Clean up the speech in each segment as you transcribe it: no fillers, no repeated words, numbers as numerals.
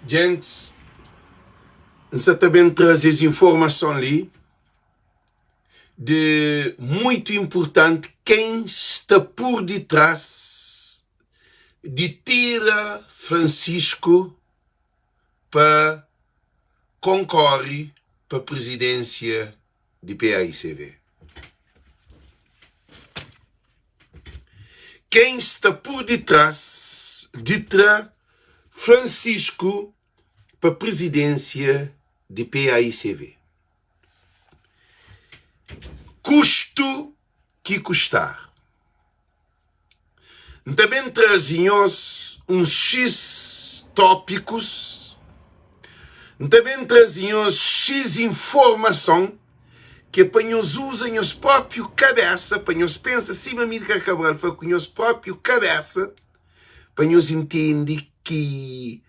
Gentis, N sa ta ben traze es informason li de muitu inpurtanti ken sta pur ditras di tira Francisco pa konkore pa prizidensia di paicv. Ken sta pur ditras di tra Francisco pa prizidensia di paicv? Kustu ki kustar. N ta ben traze nhos uns xis tópikus, N ta ben traze nhos xis informason ki é pa nhos uza nhos própiu kabésa, pa nhos pensa sima Amílcar Cabral fla, ku nhos própiu kabésa, pa nhos intende ki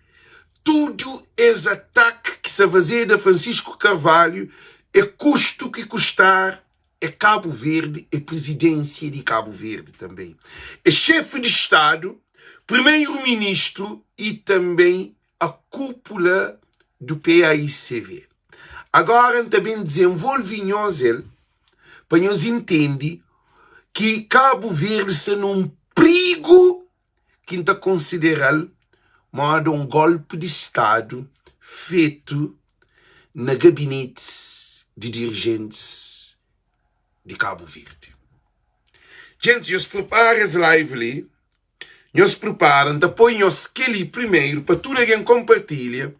tudu es ataki ki sa fazedu a Francisco Carvalho é kustu ki kustar é Kabu Verdi, é prizidênsia di Kabu Verdi tanbê, é xefi di Stadu, primeru-ministru y tanbê a kúpula du paicv. Agóra N ta ben dizenvolve nhos el pa nhos intende ki Kabu Verdi sta na un prigu ki N ta konsidera-l móda un golpi di Stadu fetu na gabinetis di dirijentis di Kabu Verdi. Djentis, nhos pripara es live li, nhos pripara, N ta poi nhos kel-li primeru pa tudu algen konpartilha,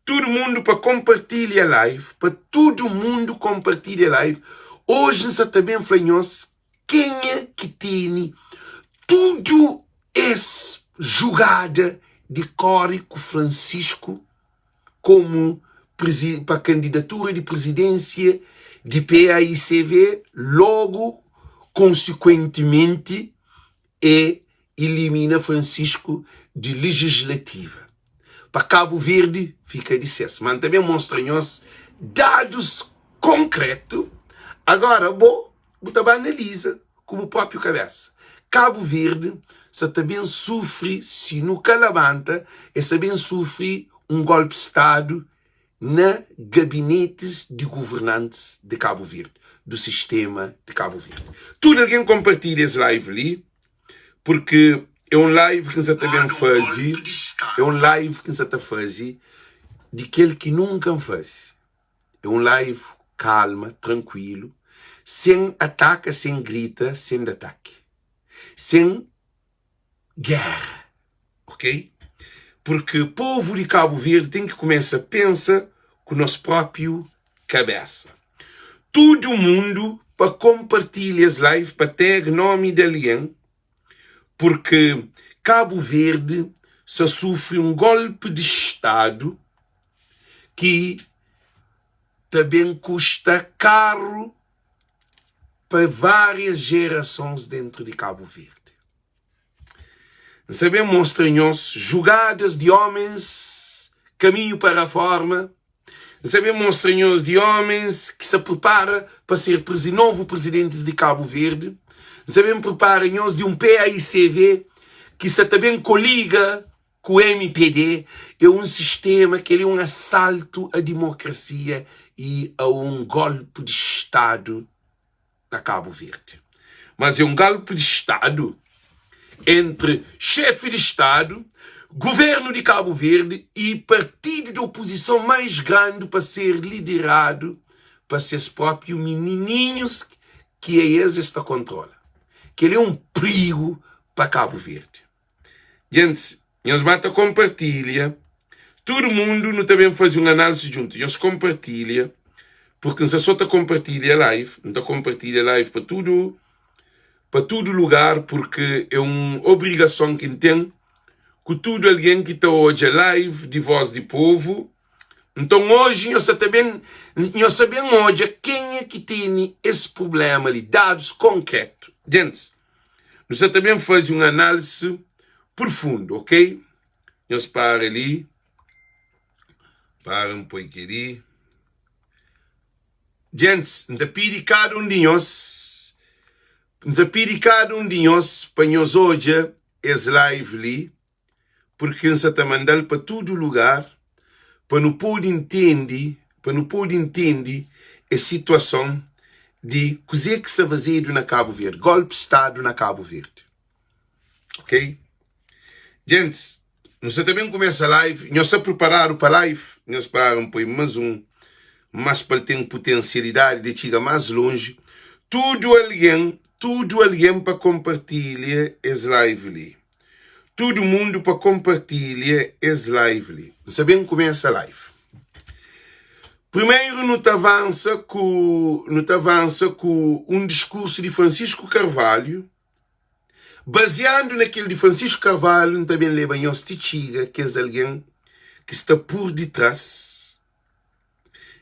tudu mundu pa konpartilha live, pa tudu mundu konpartilha live. Oji N sa ta ben fla nhos Kenha ki tene tudu es jugada di kóre ku Francisco komu pa kandidatura di prizidénsia di paicv, lógu konsikuentimenti e ilimina Francisco di lijislativa pa Kabu Verdi fika di ses. Ma N ta ben mostra nhos dadus konkrétu. Agora bo Bu ta ba analiza ku bu própiu kabésa. Kabu Verdi sa ta ben sufri si nu ka labanta, el sa ben sufri un golpi stadu na gabinetis di guvernantis di Kabu Verdi, du sistema di Kabu Verdi. Tudu algen konpartilha es live li, purki é un live ki N sa ta ben faze, é un live ki N sa ta faze di kel ki nunka N faze. É un live kalma, trankuilu, sen ataka, sen grita, sen da ataki, sen géra, ok? Purki povu di Kabu Verdi ten ki kumesa pensa ku nos própiu kabésa. Tudu mundu pa konpartilha es live, pa tag nómi di algen, purki Kabu Verdi sa sufri un golpi di stadu ki ta ben kusta karu pa várias jerasons dentru di Kabu Verdi. N sa ben mostra nhos jugadas di ómens kaminhu pa raforma N sa ben mostra nhos di ómens ki sa pripara pa ser novu prizidentis di Kabu Verdi. N sa ben pripara nhos di un paicv ki sa ta ben koliga ku mpd. É un sistema ki el é un asaltu a dimokrasia y a un golpi di stadu. na Kabu Verdi. Mas é un golpi di Stadu entri xefi di Stadu, Guvernu di Kabu Verdi y partidu di opozison mais grandi pa ser lideradu pa ses propiu minininhus ki é es es ta kontrola. Kel é un prigu pa Kabu Verdi. Gentis, nhos ba ta konpartilha. Tudu mundu nu ta ben faze un análisi djuntu. Nhos konpartilha, purki N sta so ta konpartilha live. N ta konpartilha live pa tudu pa tudu lugar, purki é un obrigason ki N ten ku tudu algen ki ta odja live di Voz di Povu. Nton, oji nhos sa ta ben nhos sa ben odja kenha ki tene es prubléma li, dadus konkrétu. Gentis, Nu sta ta ben faze un análise profundu, ok? Nhos para li. Para N poi kel-li. Gentis, N ta pidi kada un di nhos, N ta pidi kada un di nhos pa nhos odja es live li, purki N sa ta manda-l pa tudu lugar. pa nu pode intende, pa nu pode intende es situason di kuzê ki sta fazedu na Kabu Verdi, golpi stadu na Kabu Verdi. Ok? Gentis, nu sta ta ben kumesa live, nhos sta priparadu pa live? Nhos para N poi más un, mas pa el ten putensialidadi di txiga más lonji. Tudu algen, tudu algen pa konpartilha es live li. Tudu mundu pa konpartilha es live li. N sta ben kumesa live. Primeru nu ta avansa ku, nu ta avansa ku un diskursu di Francisco Carvalho. Baziandu na kel di Francisco Carvalho, N ta ben leba nhos ti txiga kes algen ki sta pur ditras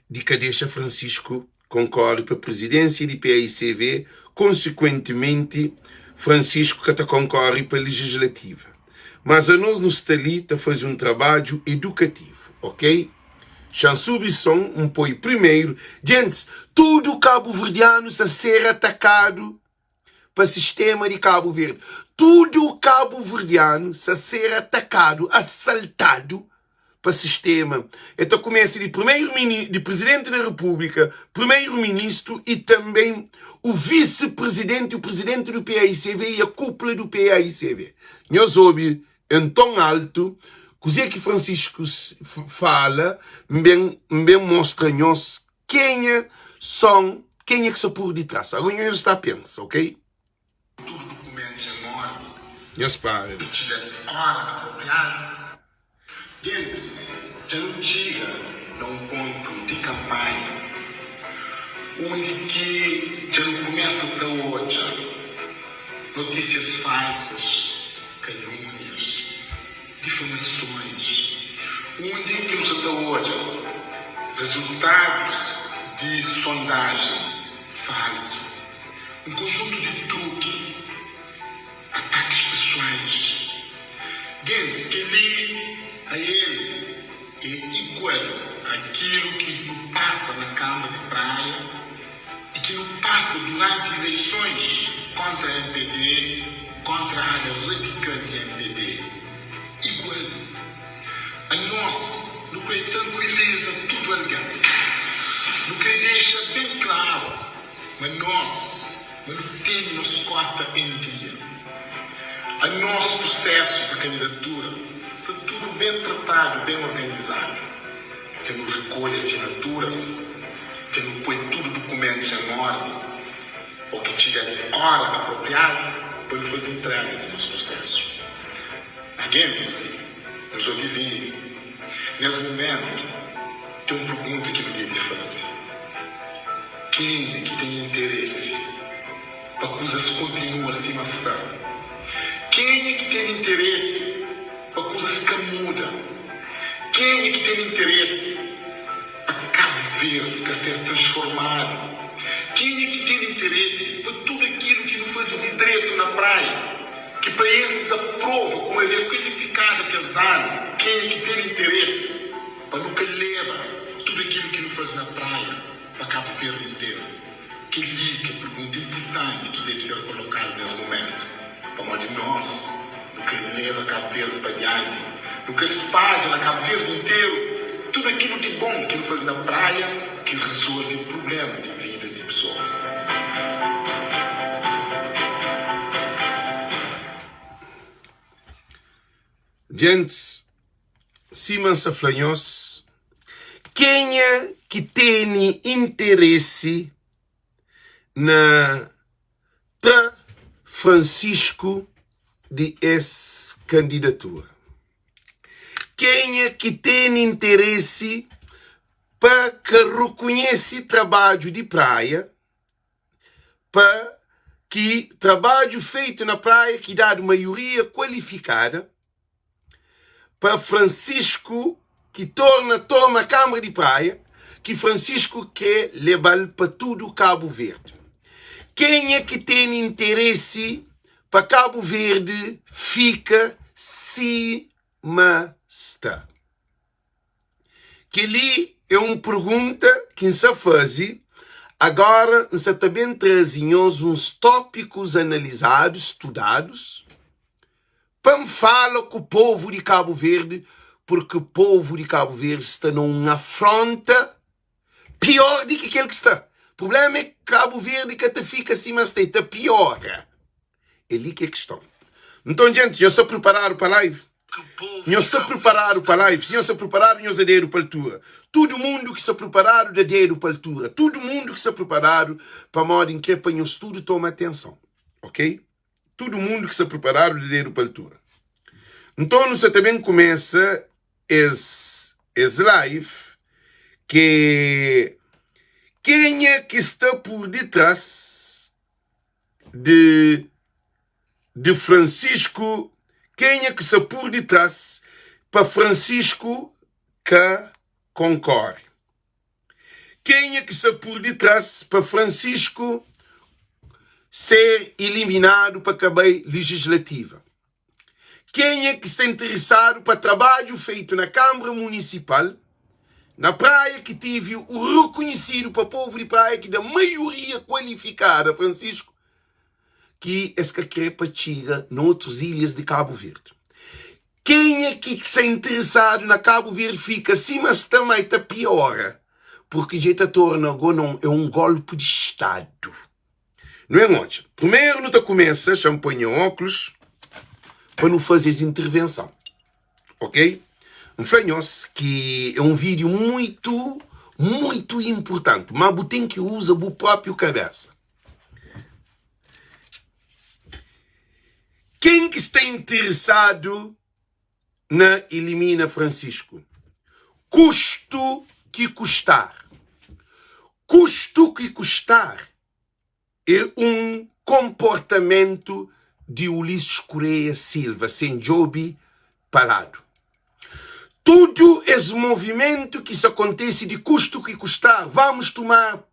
di ka dexa Francisco konkore pa prizidensia di paicv, konsikuentimenti Francisco ka ta konkore pa lijislativa. Mas anos nu sta li ta faze un trabadju edukativu, ok? Xa-m subi son, N poi primeru. Djentis, tudu kabuverdianu sta ser atakadu pa sistema di Kabu Verdi. Tudu kabuverdianu sa ser atakadu, asaltadu pa sistema. E ta kumesa di primeru mini, di Presidenti da Repúblika, Primeru Ministru y tanben o Visi Presidenti, o Presidenti do paicv y a Cúpula do paicv. Nhos obi en ton altu kuze ki Francisco fala, N ben, N ben mostra nhos Kenha son kenha ki sta pur di tras? Ago nhos sta pensa, ok? Tudu dukumentus en órdi. Nhos para li. Txiga óra apropriadu. Gentis, dja nu txiga na un pontu di kanpanha undi ki dja nu kumesa ta odja notísias falsas, kalúnias, Difamasons, Undi ki nu sa ta odja rezultadus di sondajen falsu, un konjuntu di truki, atakis pesoais, gentis, kel-li a el é igual akilu ki nu pasa na Kâmara di Praia i ki nu pasa duranti ileisons kontra mpd, kontra área radikal di mpd. Igual. Anos nu krê trankuiliza tudu algen. Nu krê dexa ben klaru ma nos ma nu tene nos kóta en dia. Anos prusésu pa kandidatura sta tudu ben tratadu, ben organizadu. Dja nu rekolhe asinaturas, dja nu poi tudu dukumentus en órdi pa ki txiga óra apropriadu pa nu faze ntrega di nos prusésu. Má gentis, nhos obi li, nes mumentu ten un pergunta ki nu debe faze, Kenha ki ten interesi pa kuzas kontinua sima sta? Kenha ki ten interesi pa kuzas ka muda? Kenha ki ten interesi pa Kabu Verdi ka ser transformadu? Kenha ki ten interesi pa tudu akilu ki nu faze di dretu na Praia, ki praensis aprova ku maioria kualifikada ki es da-nu? Kenha ki ten interesi pa nu ka leba tudu akilu ki nu faze na Praia pa Kabu Verdi interu? Kel-li ki é pergunta inpurtanti ki debe ser kolokadu nes mumentu, pamodi nos nu kre leba Kabu Verdi pa dianti, nu kre spadja na Kabu Verdi interu tudu akilu di bon ki nu faze na Praia ki rezolve prublema di vida di pesoas. Djentis, Sima N sta fla nhos, kenha ki tene interesi na tra Francisco di es kandidatura? Kenha ki tene interesi pa ka rekonhese trabadju di Praia? pa ki trabadju feitu na Praia ki dadu maioria kualifikada pa Francisco ki torna toma Kamara di Praia ki Francisco kre lebal pa tudu Kabu Verdi. Kenha ki tene interesi pa Kabu Verdi fika sima sta? Kel-li é un pergunta ki N sa faze. Agóra N sa ta ben traze nhos uns tópikus analizadus, studadus, pa N fala ku povu di Kabu Verdi. Purki povu di Kabu Verdi sta na un afronta pior di ki kel ki sta. Prublema é Kabu Verdi ka ta fika sima sta, e ta piora. É li ki é kiston. Nton, djenti, nhos sta priparadu pa live? Nhos sta priparadu pa live? Si nhos sta priparadu, nhos da dedu pa altura. Tudu mundu ki sta priparadu, da dedu pa altura. Tudu mundu ki sta priparadu, pamodi N kre pa nhos tudu toma atenson. Ok? Tudu mundu ki sta priparadu, da dedu pa altura. Nton, nu sta ta ben kumesa es es live ke kenha ki sta pur ditras di di Francisco kenha ki sta pur ditras pa Francisco ka konkore kenha ki sta pur ditras pa Francisco ser iliminadu pa ka bai legislativa Kenha ki sta interesadu pa trabadju feitu na Kanbra Munisipal na Praia ki tive u rekonhesidu pa povu di Praia ki da maioria kualifikada Francisco ki es ka kre pa txiga na otrus ilhas di Kabu Verdi. Kenha ki sta interesadu na Kabu Verdi fika sima sta ma e ta piora purki dja e ta torna go na un é un golpi di stadu. Nu en odja. Primeru nu ta kumesa, xa-m poi nha óklus pa nu faze es intervenson. Ok? N fla nhos ki é un vídiu muitu, muitu inpurtanti, má bu ten ki uza bu própriu kabésa. Ken ki sta interesadu na ilimina Francisco? Kustu ki kustar. Kustu ki kustar é un konportamentu di Ulisses Correia Silva, sen djobe pa ladu. Tudu es movimentu ki sa kontese di kustu ki kustar, vamos tomar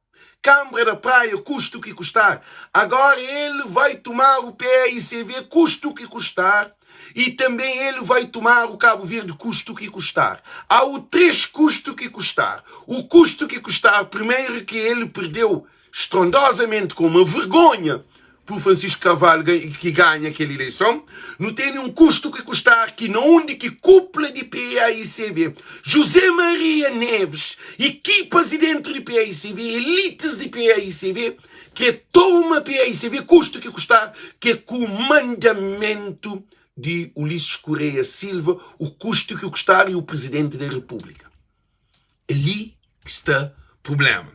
Câmara da Praia custe o que custar, agora ele vai tomar o PAICV custe o que custar e também ele vai tomar o Cabo Verde custe o que custar. Há o 3 custe o que custar. O custo que custar, primeiro que ele perdeu estrondosamente com uma vergonha por Francisco Carvalho que ganha aquela eleição, não tem nenhum custo que custar que na onde que cúpula de PAICV, José Maria Neves, equipas de dentro de PAICV, elites de PAICV, que toma PAICV, custo que custar, que com o mandamento de Ulisses Correia Silva, o custo que custar e o presidente da República. É li ki sta prubléma.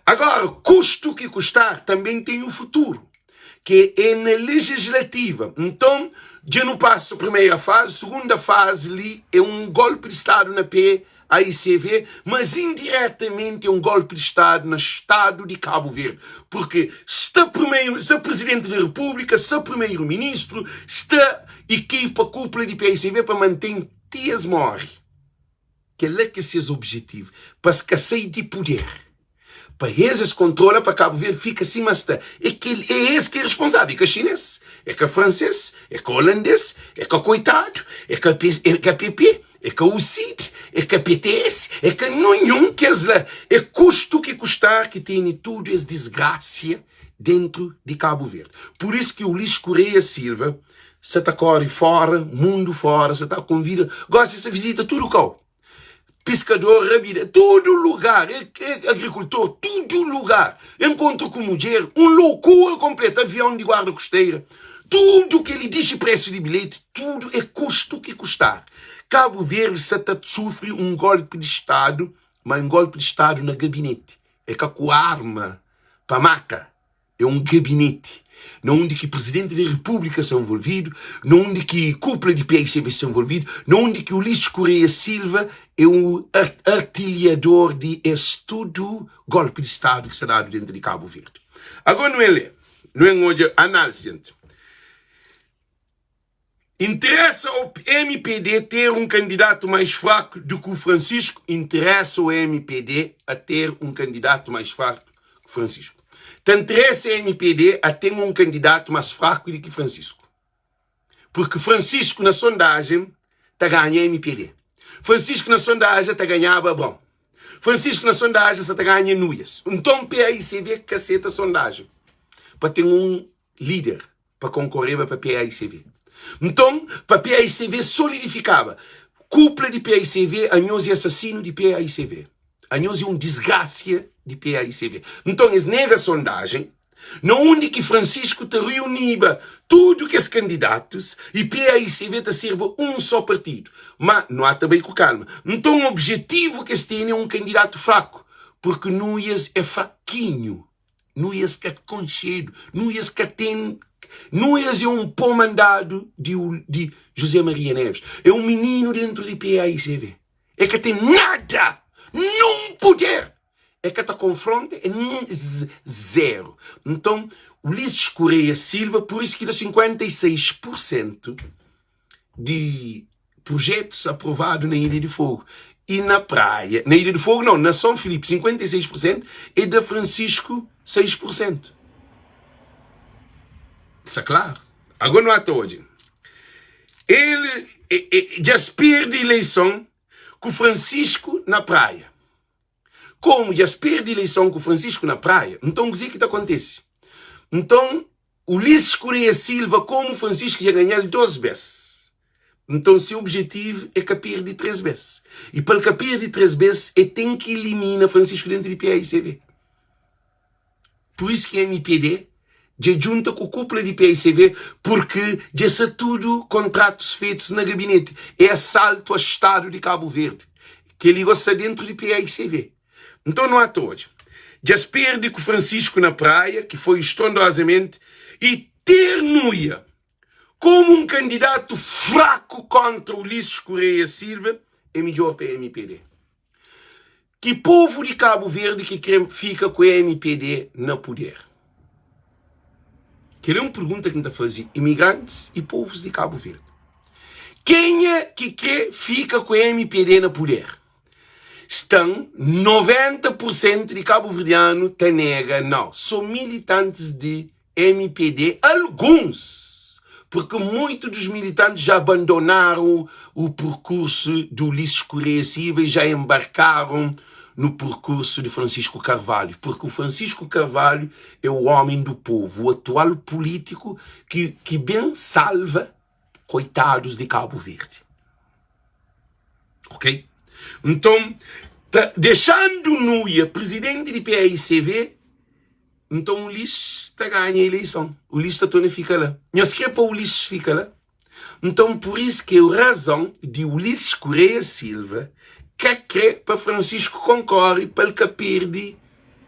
Agora, kustu ki kustar, tanben ten un futuru, ki é na lejislativa. Nton, dja nu pasa primeira fazi, sugunda fazi li é un golpi di Stadu na PAICV, mas indiretamenti é un golpi di Stadu na Stadu di Kabu Verdi, purki sta primeru, sta Prizidenti di Repúblika, sta Primeru Ministru, sta ekipa, kúpula di PAICV pa manten ti es móre. Kel-la ki é ses objetivu, pa es ka sai di puder, pa es es kontrola pa Kabu Verdi fika sima sta. É kel, é es ki é responsável, é ka xinês, é ka fransês, é ka olandês, é ka koitadu, é ka é ka PP, é ka UCID, é ka PTS, é ka ninhun kes la. É kustu ki kustar ki tene tudu es disgrasia dentru di Kabu Verdi. Pur isu ki Ulisses Correia Silva sa ta kore fora, mundu fora, sa ta konvida, gosi sa vizita tudu kau, piskador, rabida, tudu lugar, e, e, agrikultor, tudu lugar, enkontru ku mudjer, un loucura konpleta, avion di guarda kusteira, tudu kel li dixi presu di bilheti, tudu é kustu ki kustar. Kabu Verdi sa ta sufri un golpi di stadu, ma un golpi di stadu na gabineti, é ka ku arma pa mata. É un gabineti na undi ki Presidenti di Repúblika sta nvolvidu, na undi ki kúpula di PICV sta nvolvidu, na undi ki Ulisses Correia Silva é un artilhador di es tudu golpi di Stadu ki sta dadu dentu di Kabu Verdi. Agora nu en lé, nu en odja análise, jenti. Interessa ao MPD ter um candidato mais fraco do que o Francisco? Interessa o MPD a ter um candidato mais fraco que Francisco. Ta interessa MPD a ter um candidato mais fraco do que Francisco. Porque Francisco na sondagem ta ganha MPD. Francisco na sondagem ta ganhaba Abrão. Francisco na sondagem sa ta ganha Nuias. Então PAICV ka aceita sondagem pa ter um líder pa konkoreba pa PAICV. Nton, pa PAICV solidifikaba. Kupla di paicv anhos e asasinu di paicv anhos e un disgrasia di paicv nton es nega sondajen na undi ki Francisco ta riuniba tudu kes kandidatus i paicv ta serba un so partidu ma nu ata bai ku kalma nton objetivu ki es tene e un kandidatu fraku purki Nuias e frakinhu. Nuias ka konxedu, Nuias ka ten, Nuias é un pó mandadu di, di José Maria Neves, é un mininu dentru di PAICV, é ka ten nada, nun puder, é ka ta konfronta, é zero. Nton, Ulisses Correia Silva, pur isu ki da 56 pur sentu di projetos aprovado na Ilha de Fogo e na praia, na Ilha de Fogo não, na São Filipe 56% e da Francisco 6%. Está claro? Agora não há hoje. Ele já perde eleição com Francisco na praia. Como já perde eleição com Francisco na praia, então o que que tá acontece? Então Ulisses Correia Silva komu Francisco dja ganha-l 2 bes. Nton se objetivu é ka perde 3 bes. I pa el ka perde 3 bes e ten ki ilimina Francisco dentu di paicv. Pur isu ki mpd dja djunta ku kupla di paicv purki dja sa tudu kontratus fetus na gabineti. É asaltu a stadu di Kabu Verdi. Kel-li go sta dentu di paicv. Nton nu ata odja dja-s perde ku Francisco na Praia, ki foi estrondozamenti, i ter Nuia komu un kandidatu fraku kontra Ulisses Correia Silva é midjor pa mpd. Ki povu di Kabu Verdi ki kre fika ku mpd na puder? Kel é un pergunta ki N ta faze imigrantis i povus di Kabu Verdi. Kenha ki kre fika ku mpd na puder? Stan 90 por sentu di kabuverdianu ta nega nau so militantis di mpd alguns porque muitos dos militantes já abandonaram o percurso de Ulisses Correia Silva e já embarcaram no percurso de Francisco Carvalho, porque o Francisco Carvalho é o homem do povo, o atual político que, que bem salva coitados de Cabo Verde. Ok? Nton, ta dexandu Nuia presidenti di PAICV, nton Ulisses ta ganha eleison. Ulisses ta torna fika la. Nhos kre pa Ulisses fika la? Nton, pur isu ki é razon di Ulisses Correia Silva ka kre pa Francisco konkore pa el ka perde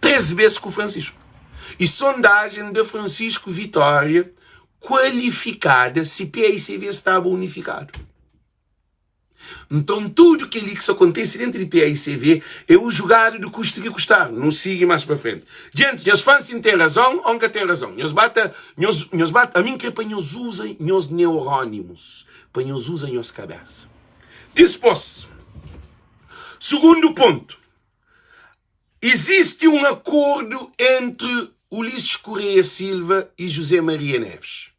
3 bes ku Francisco. E sondajen da Francisco vitória kualifikada si PAICV staba unifikadu. Nton, tudu kel-li ki sta kontise déntu di PAICV é u jugadu di kustu ki kustar. Nu sigi más pa frenti. Gentis, nhos fla-m si N ten razon ô N ka ten razon. Nhos ba ta, nhos, nhos ba, ami N krê pa nhos uza nhos neurónimus, pa nhos uza nhos kabésa. Dispôs, sugundu pontu, izisti un akordu entri Ulisses Correia Silva y José Maria Neves.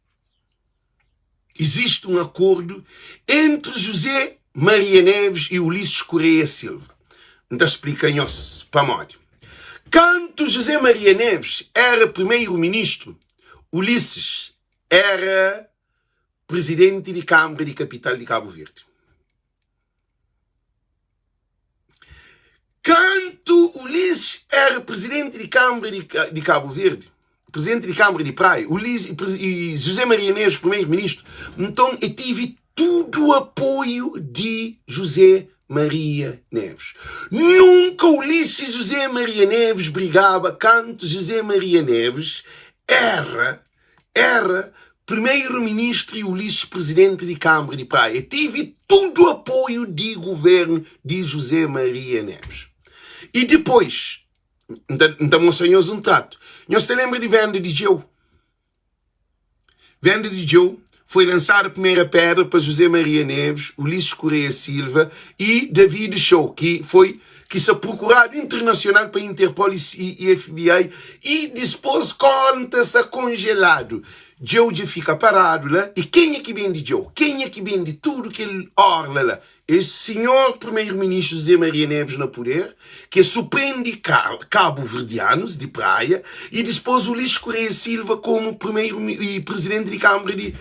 Existe um acordo entre José Maria Neves e Ulisses Correia Silva. N ta splika nhos pamodi. Kantu José Maria Neves era primeiro-ministro, Ulisses era presidente di Câmara di Capital di Cabo Verde. Kantu Ulisses éra prizidenti di Kanbra di Kabu Verdi, prizidenti di Kanbra di Praia, Ulisses i José Maria Neves, primeru-ministru, nton el tive tudu apoiu di José Maria Neves. Nunka Ulisses i José Maria Neves brigaba kantu José Maria Neves éra Éra Primeiro-Ministru y Ulisses Presidenti di Kânbara di Praia. Tive tudu apoiu di Guvernu di José Maria Neves. Y dipôs, N ta, N ta mostra nhos un tratu. Nhos ta lenbra di venda di Djeu? Venda di Djeu foi lansadu primeira pedra pa José Maria Neves, Ulisses Correia Silva y David Show, ki foi. ki sa prokuradu internasional pa Interpol i FBI i dispos konta sa konjeladu. Djeu dja fika paradu la i kenha ki bendi djeu? Kenha ki bendi tudu kel orla la? É sinhor Primeiro-Ministro José Maria Neves na puder ke suprendi kabu-verdianus di Praia i dispos Ulisses Correia Silva komu primeiro i presidenti di Kambra di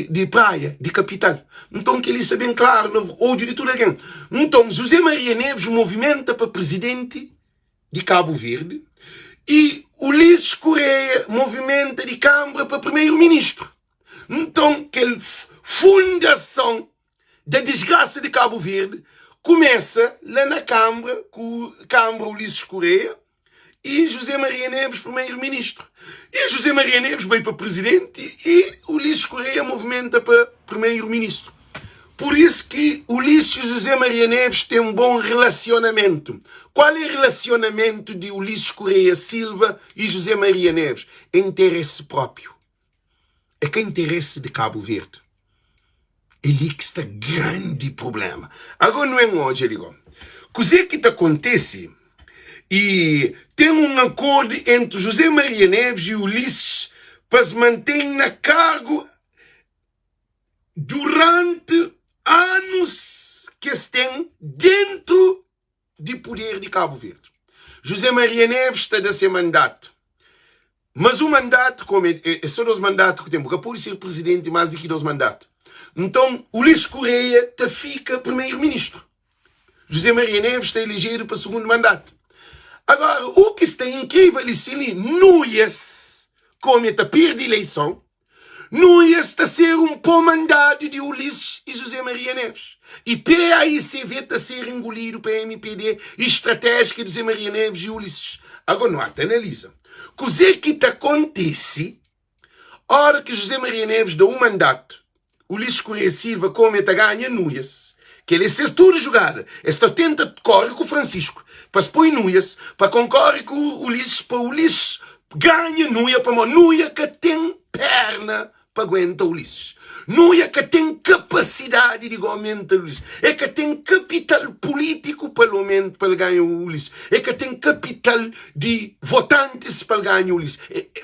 di Praia, di kapital. Nton kel-li sta ben klaru na odju di tudu algen. Nton José Maria Neves movimenta pa presidenti di Kabu Verdi i Ulisses Correia movimenta di Kambra pa primeiro-ministro. Nton kel fundason da disgrasa di Kabu Verdi kumesa la na Kambra ku Kambra Ulisses Correia i José Maria Neves primeiro ministro. I José Maria Neves bai pa presidenti i Ulisses Correia movimenta pa primeiro ministro. Por isso ki Ulisses i José Maria Neves ten bon relacionamento. Qual é relacionamento di Ulisses Correia Silva i José Maria Neves? É interesse próprio. É ka interesse di Kabu Verdi. É li ki sta grandi problema. Agora nu en odja li go. Kuzê ki ta kontese i ten un akordu entri José Maria Neves i Ulisses pa es manten na kargu duranti anus ki es ten dentu di puder di Kabu Verdi. José Maria Neves ta da se mandatu. Mas un mandatu, komu é, é só dos mandatu ku ten, bu ka pode ser presidenti más di ki dos mandatu. Nton, Ulisses Correia ta fika primeiro-ministru. José Maria Neves ta elejedu pa sugundu mandatu. Agora, u ki sta inkrivel e si li, Nuias, komu e ta perde ileison, Nuias ta ser un pó mandadu di Ulisses i José Maria Neves. I PAICV ta ser ingulidu pa mpd i stratéjika di José Maria Neves i Ulisses. Agó nu ata analiza kuzê ki ta kontise óra ki José Maria Neves da un mandatu Ulisses Correia Silva komu e ta ganha Nuias. Kel é ses tudu jugada. Es ta tenta kóre ku Francisco pa es poi Nuias pa konkóre ku Ulisses pa Ulisses ganha Nuia pamó Nuia ka ten perna pa aguenta Ulisses. Nuia ka ten kapasidadi di gomenta Ulisses. E ka ten kapital pulítiku pa pa el ganha Ulisses. E ka ten kapital di votantis pa el ganha Ulisses.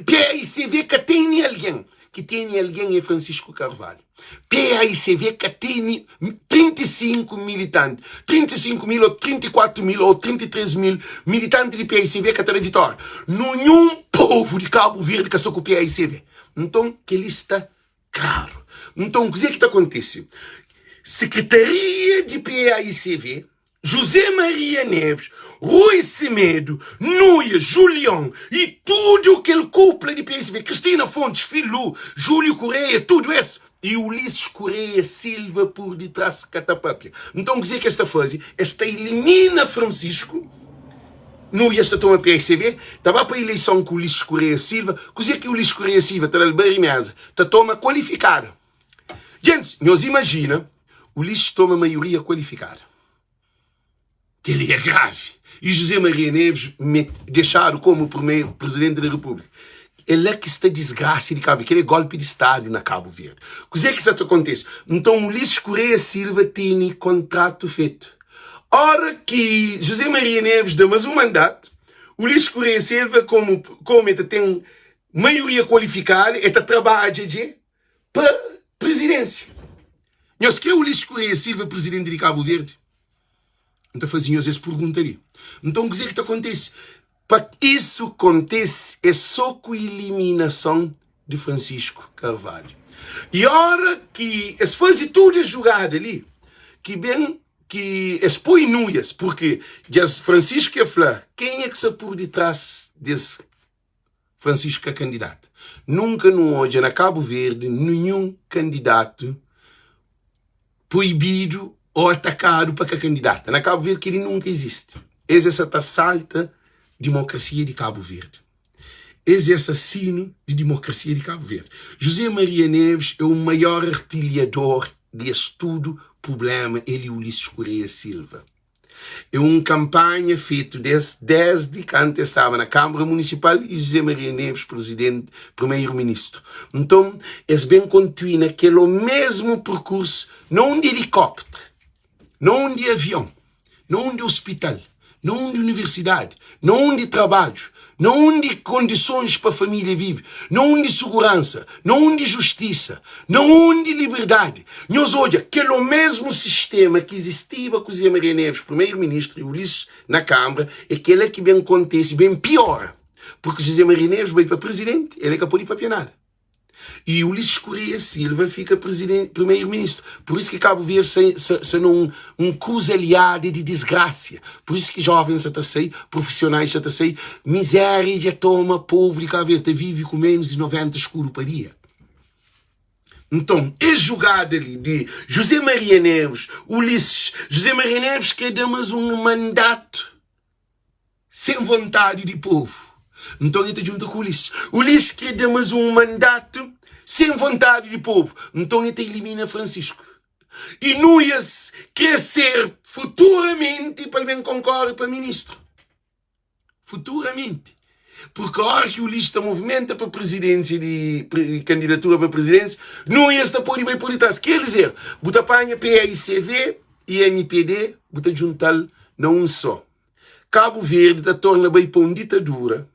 PAICV ka tene algen. Ki tene algen é Francisco Carvalho. PAICV ka tene 35 militanti. 35 mil ou 34 mil ou 33 mil militanti di PAICV ka ta da vitória. Nunhun povu di Kabu Verdi ka sta ku PAICV. Nton, kel-li sta klaru. Nton, kuzê ki ta kontise? Sekretaria di PAICV José Maria Neves, Rui Semedo, Nuia, Julião e tudo kel kupla di PSB, Cristina Fontes, Filú, Júlio Correia, tudo es e Ulisses Correia Silva por detrás ka ta papia. Nton kuzê ki es ta faze? Es ta ilimina Francisco, Nuia sta toma PSB, ta ba pa ileison ku Ulisses Correia Silva, kuzê ki Ulisses Correia Silva ta da-l bari mesa, ta toma kualifikada. Gentis, nhos imajina Ulisses toma maioria kualifikada. Kel-li é gravi. I José Maria Neves dexadu komu primeru Presidenti da Repúblika. É la ki sta disgrasa di Kabu Verdi. Kel-li é golpi di Stadu na Kabu Verdi. Kuzê ki sa ta kontise? Nton, Ulisses Correia Silva tene kontratu fetu. Óra ki José Maria Neves da más un mandatu, Ulisses Correia Silva, komu komu el ta ten maioria kualifikadu, el ta trabadja dje pa presidência. Nhos kre Ulisses Correia Silva presidente di Cabo Verde? N ta faze nhos es pergunta li. Nton kuzê ki ta kontise? Pa isu kontise é sô ku iliminason di Francisco Carvalho. I ora ki es faze tudu es jugada li, ki ben ki es poi nuias, purki dja Francisco ke fla kenha ki sta pur ditrás des Francisco ka kandidata. Nunka nu odja na Kabu Verdi ninhun kandidatu proibidu ô atakadu pa ka kandidata. Na Kabu Verdi kel-li nunka izisti. Es é sa ta salta dimokrasia di Kabu Verdi. Es é asasinu di dimokrasia di Kabu Verdi. José Maria Neves é o maior artilhador di es tudu prublema, el i Ulisses Correia Silva. É un kanpanha fetu des desdi kantu es staba na Kanbra Munisipal i José Maria Neves Presidenti, Primeiro Ministru. Nton, es ben kontinua kel omesmu perkursu na undi elikóptru, na undi avion, na undi ospital. Na undi universidadi? Na undi trabadju? Na undi kondisons pa família vive? Na undi suguransa? Na undi justisa? Na undi liberdadi? Nhos odja, kel omesmu sistema ki izistiba ku Zé Maria Neves primeiro-ministru i Ulisses na Kambra, é kela ki ben kontese, ben piora. Purki José Maria Neves bai pa prizidenti, el é ka pode papia nada. I Ulisses Correia Silva fika primeiro-ministru. Pur isu ki Cabo Verde sa, sa, sa na un, un cruzalhada di disgrasia. Pur isu ki jovens sa ta sai, profissionais sa ta sai. Miséria dja toma povu di Cabo Verde, ta vive ku menus di 90 escudo pa dia. Nton, es jugada li di José Maria Neves, Ulisses, José Maria Neves kre da mas un mandatu sen vontadi di povu. Nton, el ta djunta ku Ulisses. Ulisses kre da mas un mandatu sen vontadi di povu. Nton, el ta ilimina Francisco. I Nuias kre ser futuramenti pa el ben konkore pa ministru. Futuramenti. Purki óra ki Ulisses ta movimenta pa prizidénsia di kandidatura pa prizidénsia, Nuias ta pode bai por ditrás. Ker dizer, bu ta panha PAICV i MPD, bu ta djunta-l na un sô. Kabu Verdi ta torna bai pa un ditadura,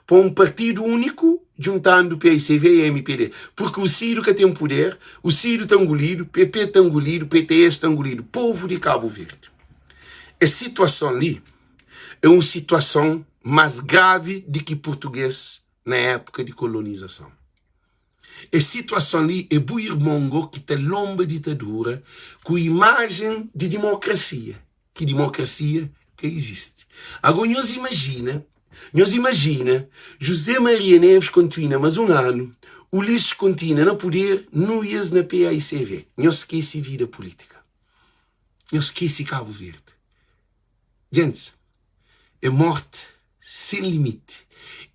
pa un partidu úniku, djuntandu paicv i mpd. Purki UCID ka ten puder, UCID ta ngulidu, PP ta ngulidu, PTS ta ngulidu. Povu di Kabu Verdi, es situason li é un situason más gravi di ki purtugês na épuka di kolonizason. Es situason li é bu irmon go ki ta lonba ditadura ku imajen di dimokrasia. Ki dimokrasia ka izisti. Ago nhos imajina, nhos imajina José Maria Neves kontina mas un anu, Ulisses kontina na puder, Nuias na paicv. Nhos skese vida pulitika. Nhos skese Kabu Verdi. Gentis, é morti sen limiti,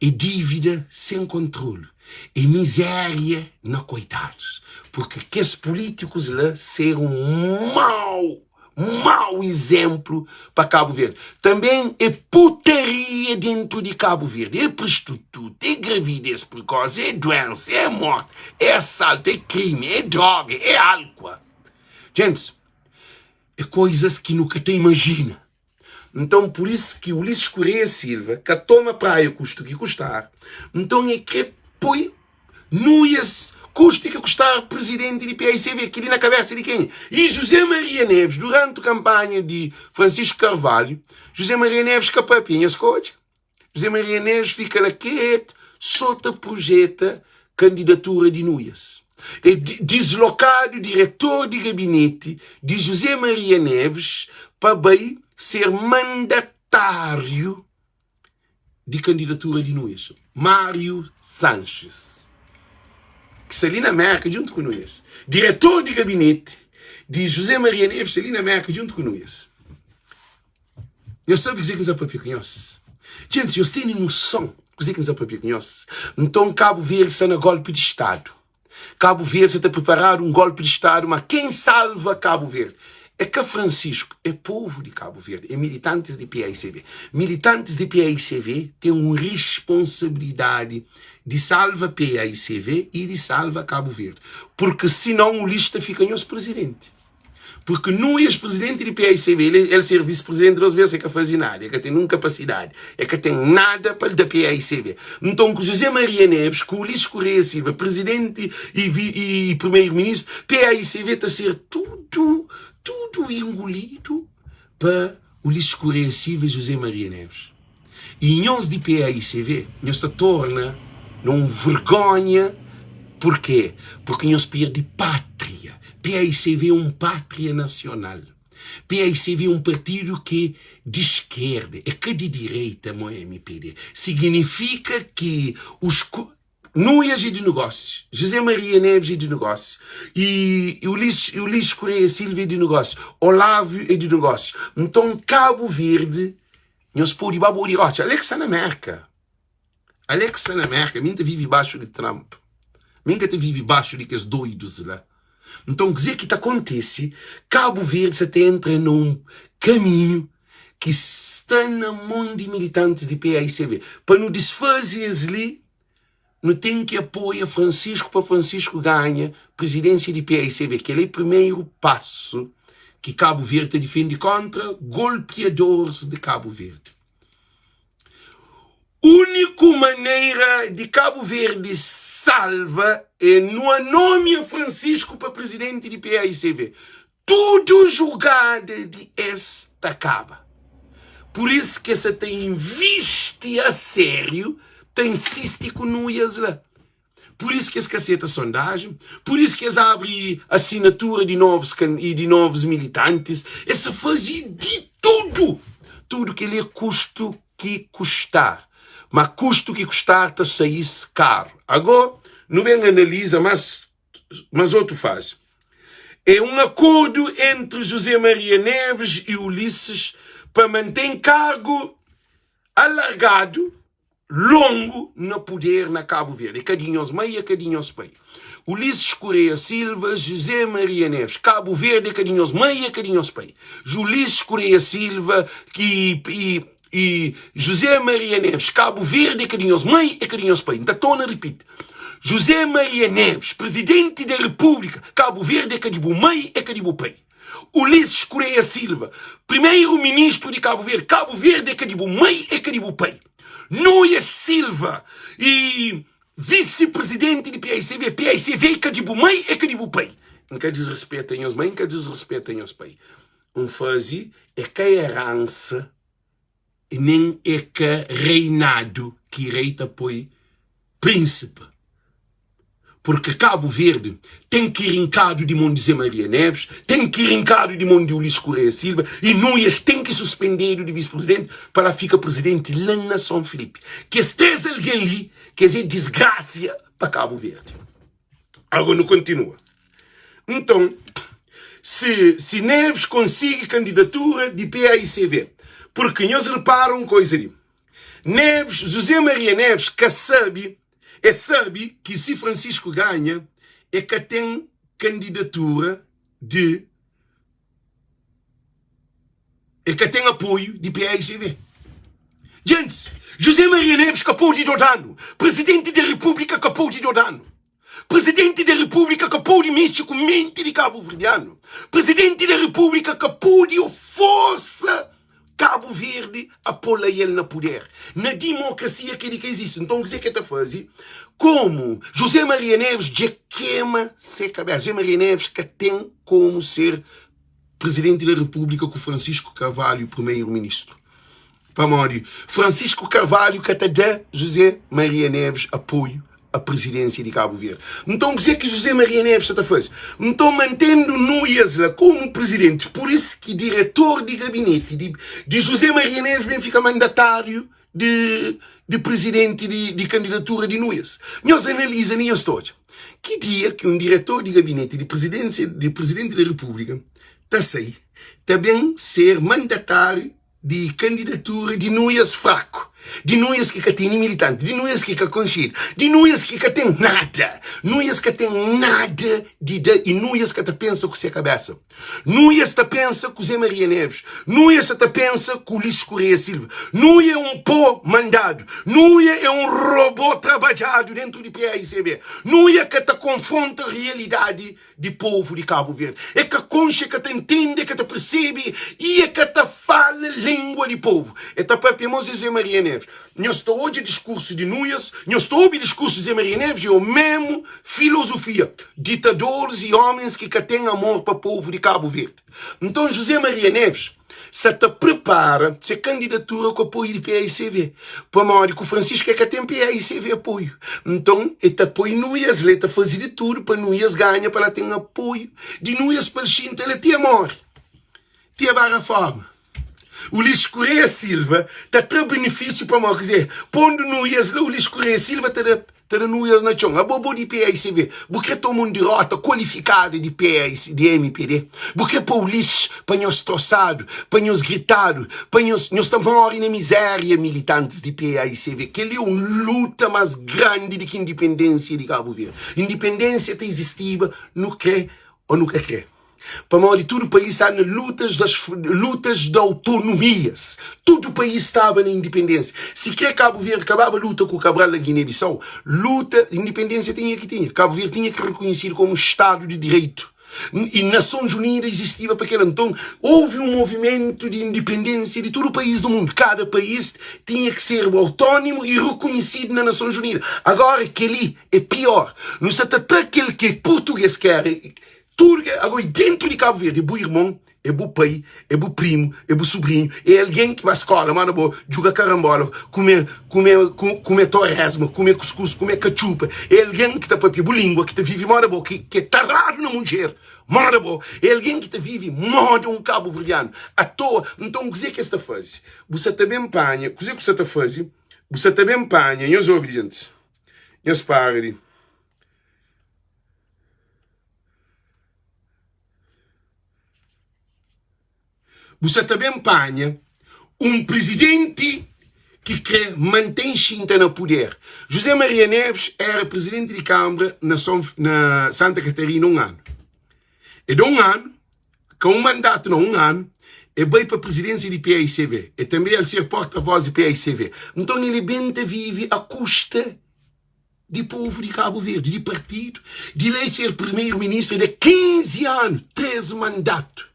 é dívida sen kontrolu, é mizéria na koitadus, purki kes pulítikus la ser un mau, mau izénplu pa Kabu Verdi. Tanben é putaria dentu di Kabu Verdi, é prostituta, é gravidez prekosi, é duénsa, é morti, é asaltu, é krimi, é droga, é álkua. Gentis, é koizas ki nu ka ta imajina. Nton, pur isu ki Ulisses Correia Silva ka toma Praia kustu ki kustar, nton e kre poi Nuias kustu ki kustar prizidenti di paicv, kel-li na kabesa di kenha? I José Maria Neves, duranti kanpanha di Francisco Carvalho, José Maria Neves ka papia, nhos ka odja? José Maria Neves fika la ketu, so ta projeta kandidatura di Nuias. E dislokadu diretor di gabineti di José Maria Neves pa bai ser mandatáriu di kandidatura di Nuias, Mário Sanches, ki sta li na Mérka djuntu ku Nuias. Diretor di gabineti di José Maria Neves sta li na Mérka djuntu ku Nuias. Nhos sabe kuzê ki N sta pâpia ku nhos? Gentis, nhos tene noson kuzê ki N sta pâpia ku nhos? Nton, Kabu Verdi sta na golpi di Stadu. Kabu Verdi sta ta priparadu un golpi di Stadu, má ken salva Kabu Verdi? É ka Francisco, é povu di Kabu Verdi, é militantis di paicv. Militantis di paicv ten un risponsabilidadi di salva paicv i di salva Kabu Verdi, purki sinon Ulisses ta fika nhos prizidenti. Porque Nuias, presidente di paicv, el, el ser vice-presidente dos ves, el ka faze nada, el ka ten nun kapasidadi, el ka ten nada pa el da paicv. Nton, ku José Maria Neves, ku Ulisses Correia Silva, presidente e, vi, e primeiro-ministro, paicv ta ser tudu, tudu engolidu pa Ulisses Correia Silva e José Maria Neves. E nhos di paicv, nhos ta torna na un vergonha. Porquê? Porque nhos perde pátria. Paicv é un pátria nacional. Paicv é un partidu ki di esquerda, é ka di direita mo MPD. Significa ki os Nuias é di negócio, José Maria Neves é di negócio, e Ulisses, Ulisses Correia Silva é di negócio, Olávio é di negócio. Nton Cabo Verde, nhos pode ba bodi rotxa. Ale ki sta na Merka. Ale ki sta na Merka, mi N ta vive baxu di Trump. Mi N ka ta vive baxu di kes doidus la. Nton kuzê ki ta kontise? Cabo Verde sa ta entra na un kaminhu ki sta na mon di militantis di paicv. Pa nu disfaze es li, nu ten ki apoia Francisco pa Francisco ganha prizidênsia di paicv. Kel-li é primeru pasu. Ki Kabu Verdi ta difende kontra golpiadores di Kabu Verdi. Úniku manera di Kabu Verdi salva é nu anomia Francisco pa presidenti di PAICV. Tudu jugada di es ta kaba. Pur isu ki es sa ta invisti a sériu, ta insisti ku nuias la. Pur isu ki es ka seta sondajen, pur isu ki es abri asinatura di novus i di novus militantis, es sa faze di tudu! Tudu kel-li é kustu ki kustar, ma kustu ki kustar ta sai-s karu. Agó, nu ben analiza más más otu fazi. É un akordu entri José Maria Neves i Ulisses pa mantén kargu alargadu longu na puder na Kabu Verdi. É ka di nhos mai, é ka di nhos pai. Ulisses Correia Silva, José Maria Neves, Kabu Verdi é ka di nhos mai, é ka di nhos pai. Ulisses Correia Silva ki i, i José Maria Neves, Kabu Verdi é ka di nhos mai, é ka di nhos pai. N ta torna ripiti. José Maria Neves, Presidenti da Repúblika, Kabu Verdi é ka di bu mai, é ka di bu pai. Ulisses Correia Silva, Primeiro Ministro di Kabu Verdi, Kabu Verdi é ka di bu mai, é ka di bu pai. Nuias Silva, e Visi Presidenti di PICV, PICV é ka di bu mai, é ka di bu pai. N ka disrespeta nhos mai, N ka disrespeta nhos pai. N faze é ka eransa e nen é ka reinadu ki rei ta poi prínsipe. Purki Kabu Verdi ten ki rinkadu di mon di Zé Maria Neves, ten ki rinkadu di mon di Ulisses Correia Silva y Nuias ten ki suspendedu di visi-presidenti pa la fika presidenti la na Son Filipi. Kes 3 algen li, kes é disgrasia pa Kabu Verdi. Agora nu kontinua. Nton, si, si Neves konsigi kandidatura di PAICV, purki nhos repara un koisa li, Neves, José Maria Neves ka sabe, e sabe ki si Francisco ganha, e ka ten kandidatura di, e ka ten apoiu di PAICV. Gentis, José Maria Neves ka pode dodanu, Presidenti di Repúblika ka pode dodanu. Presidenti di Repúblika ka pode mexe ku menti di kabuverdianu. Presidenti di Repúblika ka pode forsa Kabu Verdi a pô-l a el na puder. Na dimokrasia kel-li ka izisti. Nton, kuzê ki el ta faze? Komu José Maria Neves dja kema se kabésa, José Maria Neves ka ten komu ser Presidenti da Repúblika ku Francisco Carvalho Primeiro-Ministru. Pamodi Francisco Carvalho ka ta da José Maria Neves apoio a presidência di Cabo Verde. Nton kuzê ki José Maria Neves sa ta faze? Nton mantendo Nuias la komu presidenti, pur isu ki diretor di gabineti di, di José Maria Neves ben fika mandatáriu di, di presidenti di, di kandidatura di Nuias. Nhos analiza li nhos ta odja ki dia ki un diretor di gabineti di presidência di presidenti da Repúblika ta sai ta ben ser mandatáriu di kandidatura di nuias fraku, di nuias ki ka tene militanti, di nuias ki ka konxedu, di nuias ki ka ten nada. Nuias ka ten nada di da i nuias ka ta pensa ku se kabesa. Nuias ta pensa ku Zé Maria Neves, nuias sa ta pensa ku Ulisses Correia Silva. Nuia é un pó mandadu, nuia é un robô trabadjadu dentu di PAICB. Nuia ka ta konfronta realidadi di povu di Kabu Verdi. E ka konxe, e ka ta ntende, e ka ta persebe i e ka ta fala lingua di povu. E ta papia mos e Zé Maria Neves. Nhos ta odja diskursu di Nuias, nhos ta obi diskursu di Zé Maria Neves, e omemu filozofia. Ditadoris i omens ki ka ten amor pa povu di Kabu Verdi. Nton José Maria Neves sa ta prepara se kandidatura ku apoiu di paicv, pamodi ku Francisco e ka ten paicv apoiu. Nton e ta poi Nuias la, e ta faze di tudu pa Nuias ganha, pa la ten apoiu di Nuias pa el xinta la ti e more, ti e ba reforma. Ulisses Correia Silva ta tra benefisiu pamodi, kizê, pondu Nuias la, Ulisses Correia Silva ta da Ta da nuias na txon. Abo bo di PAICV, bu kre toma un dirota kualifikada di PAIC, di mpd? Bu kre pa Ulisses, pa nhos trosadu, pa nhos gritadu, pa nhos, nhos ta mori na mizeria, militantis di PAICV. Kel li é un luta mas grandi di ki indipendensia di Kabu Verdi. Indipendensia ta izistiba, nu kre o nu ka kre. Pamodi tudu país staba na lutas das lutas de autonomias. Tudu país staba na independência. Si kre Kabu Verdi kababa luta ku Cabral na Guiné-Bissau, luta independência tinha ki tinha. Kabu Verdi tinha ki rekonhesidu komu Stadu di Direitu. I Nasons Unida izistiba pa kel-la. Nton, ouvi un movimentu di indipendénsia di tudu país di mundu. Kada país tinha ki serba autónimu i rekonhisidu na Nasons Unida. Agóra, kel-li é piór. Nu sa ta tra kel ki purtugês ki éra tudu ki agóra dentu di Kabu Verdi. É bu irmon, é bu pai, é bu primu, é bu subrinhu, é algen ki ba skóla manda bo djuga karanbóla, kume kume kume toresma, kume kuskus, kume katxupa. É algen ki ta papia bu língua, ki ta vive moda bo, ki é taradu na mudjer moda bo. É algen ki ta vive moda un kabuverdianu atoa. Nton, kuzê ki es ta faze? Bu sa ta ben panha, kuzê ku sa ta faze? Bu sa ta ben panha, nhos obi gentis, nhos para di. Bu sa ta ben panha un prizidenti ki kre manten xinta na puder. José Maria Neves era prizidenti di Kanbra na Son na Santa Catarina un anu. E da un anu, ka un mandatu na un anu, e bai pa prizidênsia di paicv. E tanbe el ser porta-voz di paicv. Nton el ben ta vive a kusta di povu di Kabu Verdi, di partidu, di lei ser primeiro-ministru da 15 anu, 3 mandatu.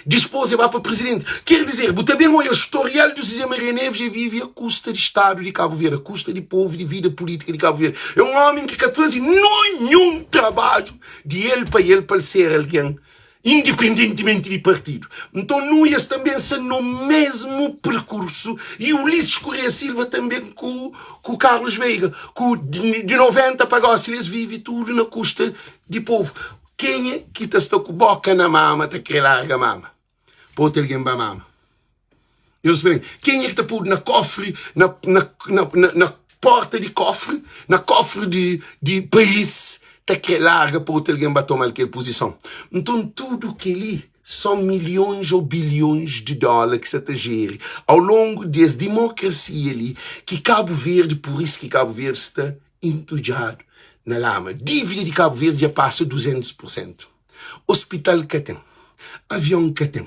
Dispôs e ba pa prizidenti. Ker dizer, bu ta ben oia storial di José Maria Neves e vive a kusta di Stadu di Kabu Verdi, a kusta di povu, di vida pulítika di Kabu Verdi. É un ómi ki ka faze ninhun trabadju di el pa el, pa el ser algen Indipendentimenti di partidu. Nton Nuias tanbe sta no mesmu perkursu i Ulisses Correia Silva tanbe ku ku Carlos Veiga ku di 90 pa gosi es vivi tudu na kusta di povu. Kenha ki ta sta ku boka na mama ta kre larga mama pa otu algen ba mama? Nhos ben, kenha ki ta podu na kofri, na, na, na, na, na porta di kofri, na kofri di, di país, ta kre larga pa otu algen ba toma-l kel puzison? Nton, tudu kel-li son milhons ô bilhons di dóla ki sa ta jeri au longu di es dimokrasia li ki Kabu Verdi, pur isu ki Kabu Verdi sta intudjadu na lama. Dívida di Kabu Verdi dja pasa 200 pur sentu. Ospital ka ten, avion ka ten,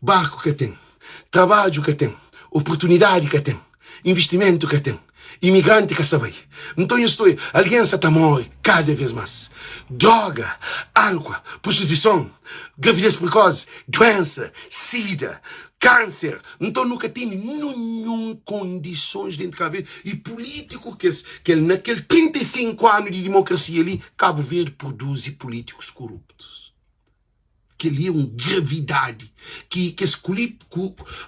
barku ka ten, trabadju ka ten, oportunidadi ka ten, investimentu ka ten, imigranti ka sta bai. Nton nhos ta oja, algen sa ta móre kada vês más. Droga, álkua, prostituison, gravidez prekosi, duénsa, sida, kánser. Nton nu ka tene ninhun kondisons dentu di Kabu Verdi. I pulítiku kes kel na kel 35 anu di dimokrasia li, Kabu Verdi produzi pulítikus koruptus. Kel-li é un gravidadi ki kes ku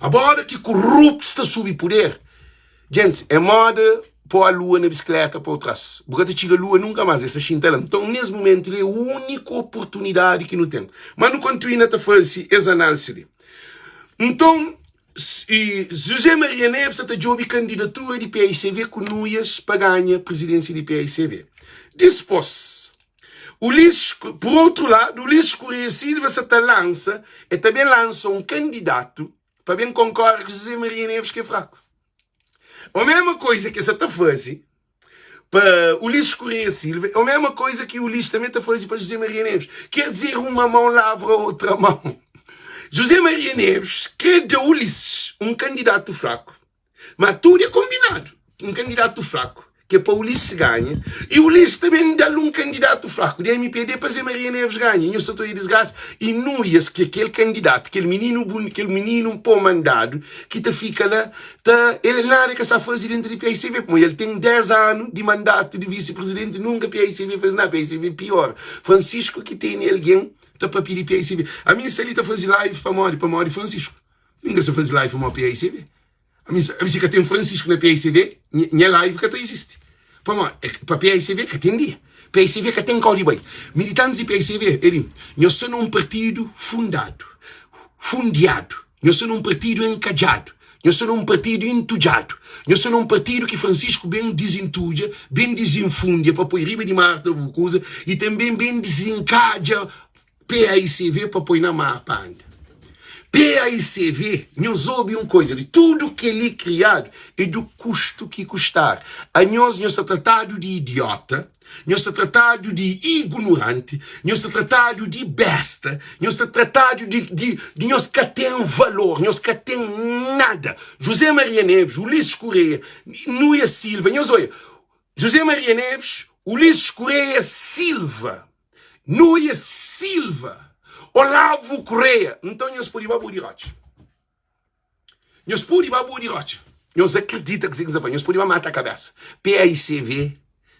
abora ki koruptus ta subi puder. Gentis, é moda pô a lua na bisikleta pa tras. Bu ka ta txiga lua nunka más, es ta xinta la. Nton, nes mumentu li é úniku oportunidadi ki nu ten. Má nu kontinua ta faze es análisi li. Nton, i José Maria Neves sa ta djobe kandidatura di paicv ku Nuias pa ganha prizidénsia di paicv. Dispôs, Ulisses, pur outru ladu, Ulisses Correia Silva sa ta lansa, e ta ben lansa un kandidatu pa ben konkore ku José Maria Neves ki é fraku. O mesma koisa ki e sa ta faze pa Ulisses Correia Silva é o mesma koisa ki Ulisses tanbe ta faze pa José Maria Neves. Ker dizer, uma mão lavra outra mão. José Maria Neves kre da Ulisses un kandidatu fraku, ma tudu é konbinadu. Un kandidatu fraku ki é pa Ulisses ganha i Ulisses ta ben da-l un kandidatu fraku di mpd pa Zé Maria Neves ganha. Nhos sa ta oia disgrasa i Nuias ki é kel kandidatu, kel mininu buni, kel mininu pó mandadu ki ta fika la ta el nada ka sa faze dentru di paicv pamodi el ten 10 anu di mandatu di visi prizidenti nunka paicv faze nada paicv piora Francisco ki tene algen ta papia di paicv ami nsta li ta faze live pamodi pamodi Francisco mi nka sa faze live pamodi paicv ami ami si ka ten Francisco na paicv nha live ka ta izisti pamodi pa paicv ka ten dia paicv ka ten kau di bai militantis di paicv eri nhos sta na un partidu fundadu fundiadu Nhos sta na un partidu enkadjadu, nhos sta na un partidu intudjadu, nhos sta na un partidu ki Francisco ben dizintudja, ben dizinfundia pa poi riba di mar ta bu kuza i tanben ben dizinkadja paicv pa poi na mar pa anda. Paicv, nhos obi un koza li, tudu keli kriadu é du kustu ki kustar. Anhos, nhos ta tratadu di idiota. Nhos ta tratadu di ignoranti, nhos ta tratadu di besta, nhos ta tratadu di, di, di nhos ka ten valor, nhos ka ten nada. José Maria Neves, Ulisses Correia, Nuia Silva, nhos oia, José Maria Neves, Ulisses Correia Silva. Nuia Silva, Olavo Correia, nton nhos pode ba budi rotxa. Nhos pode ba budi rotxa. Nhos akredita kuzê ki N sta fla, nhos pode ba mata kabésa. PAICV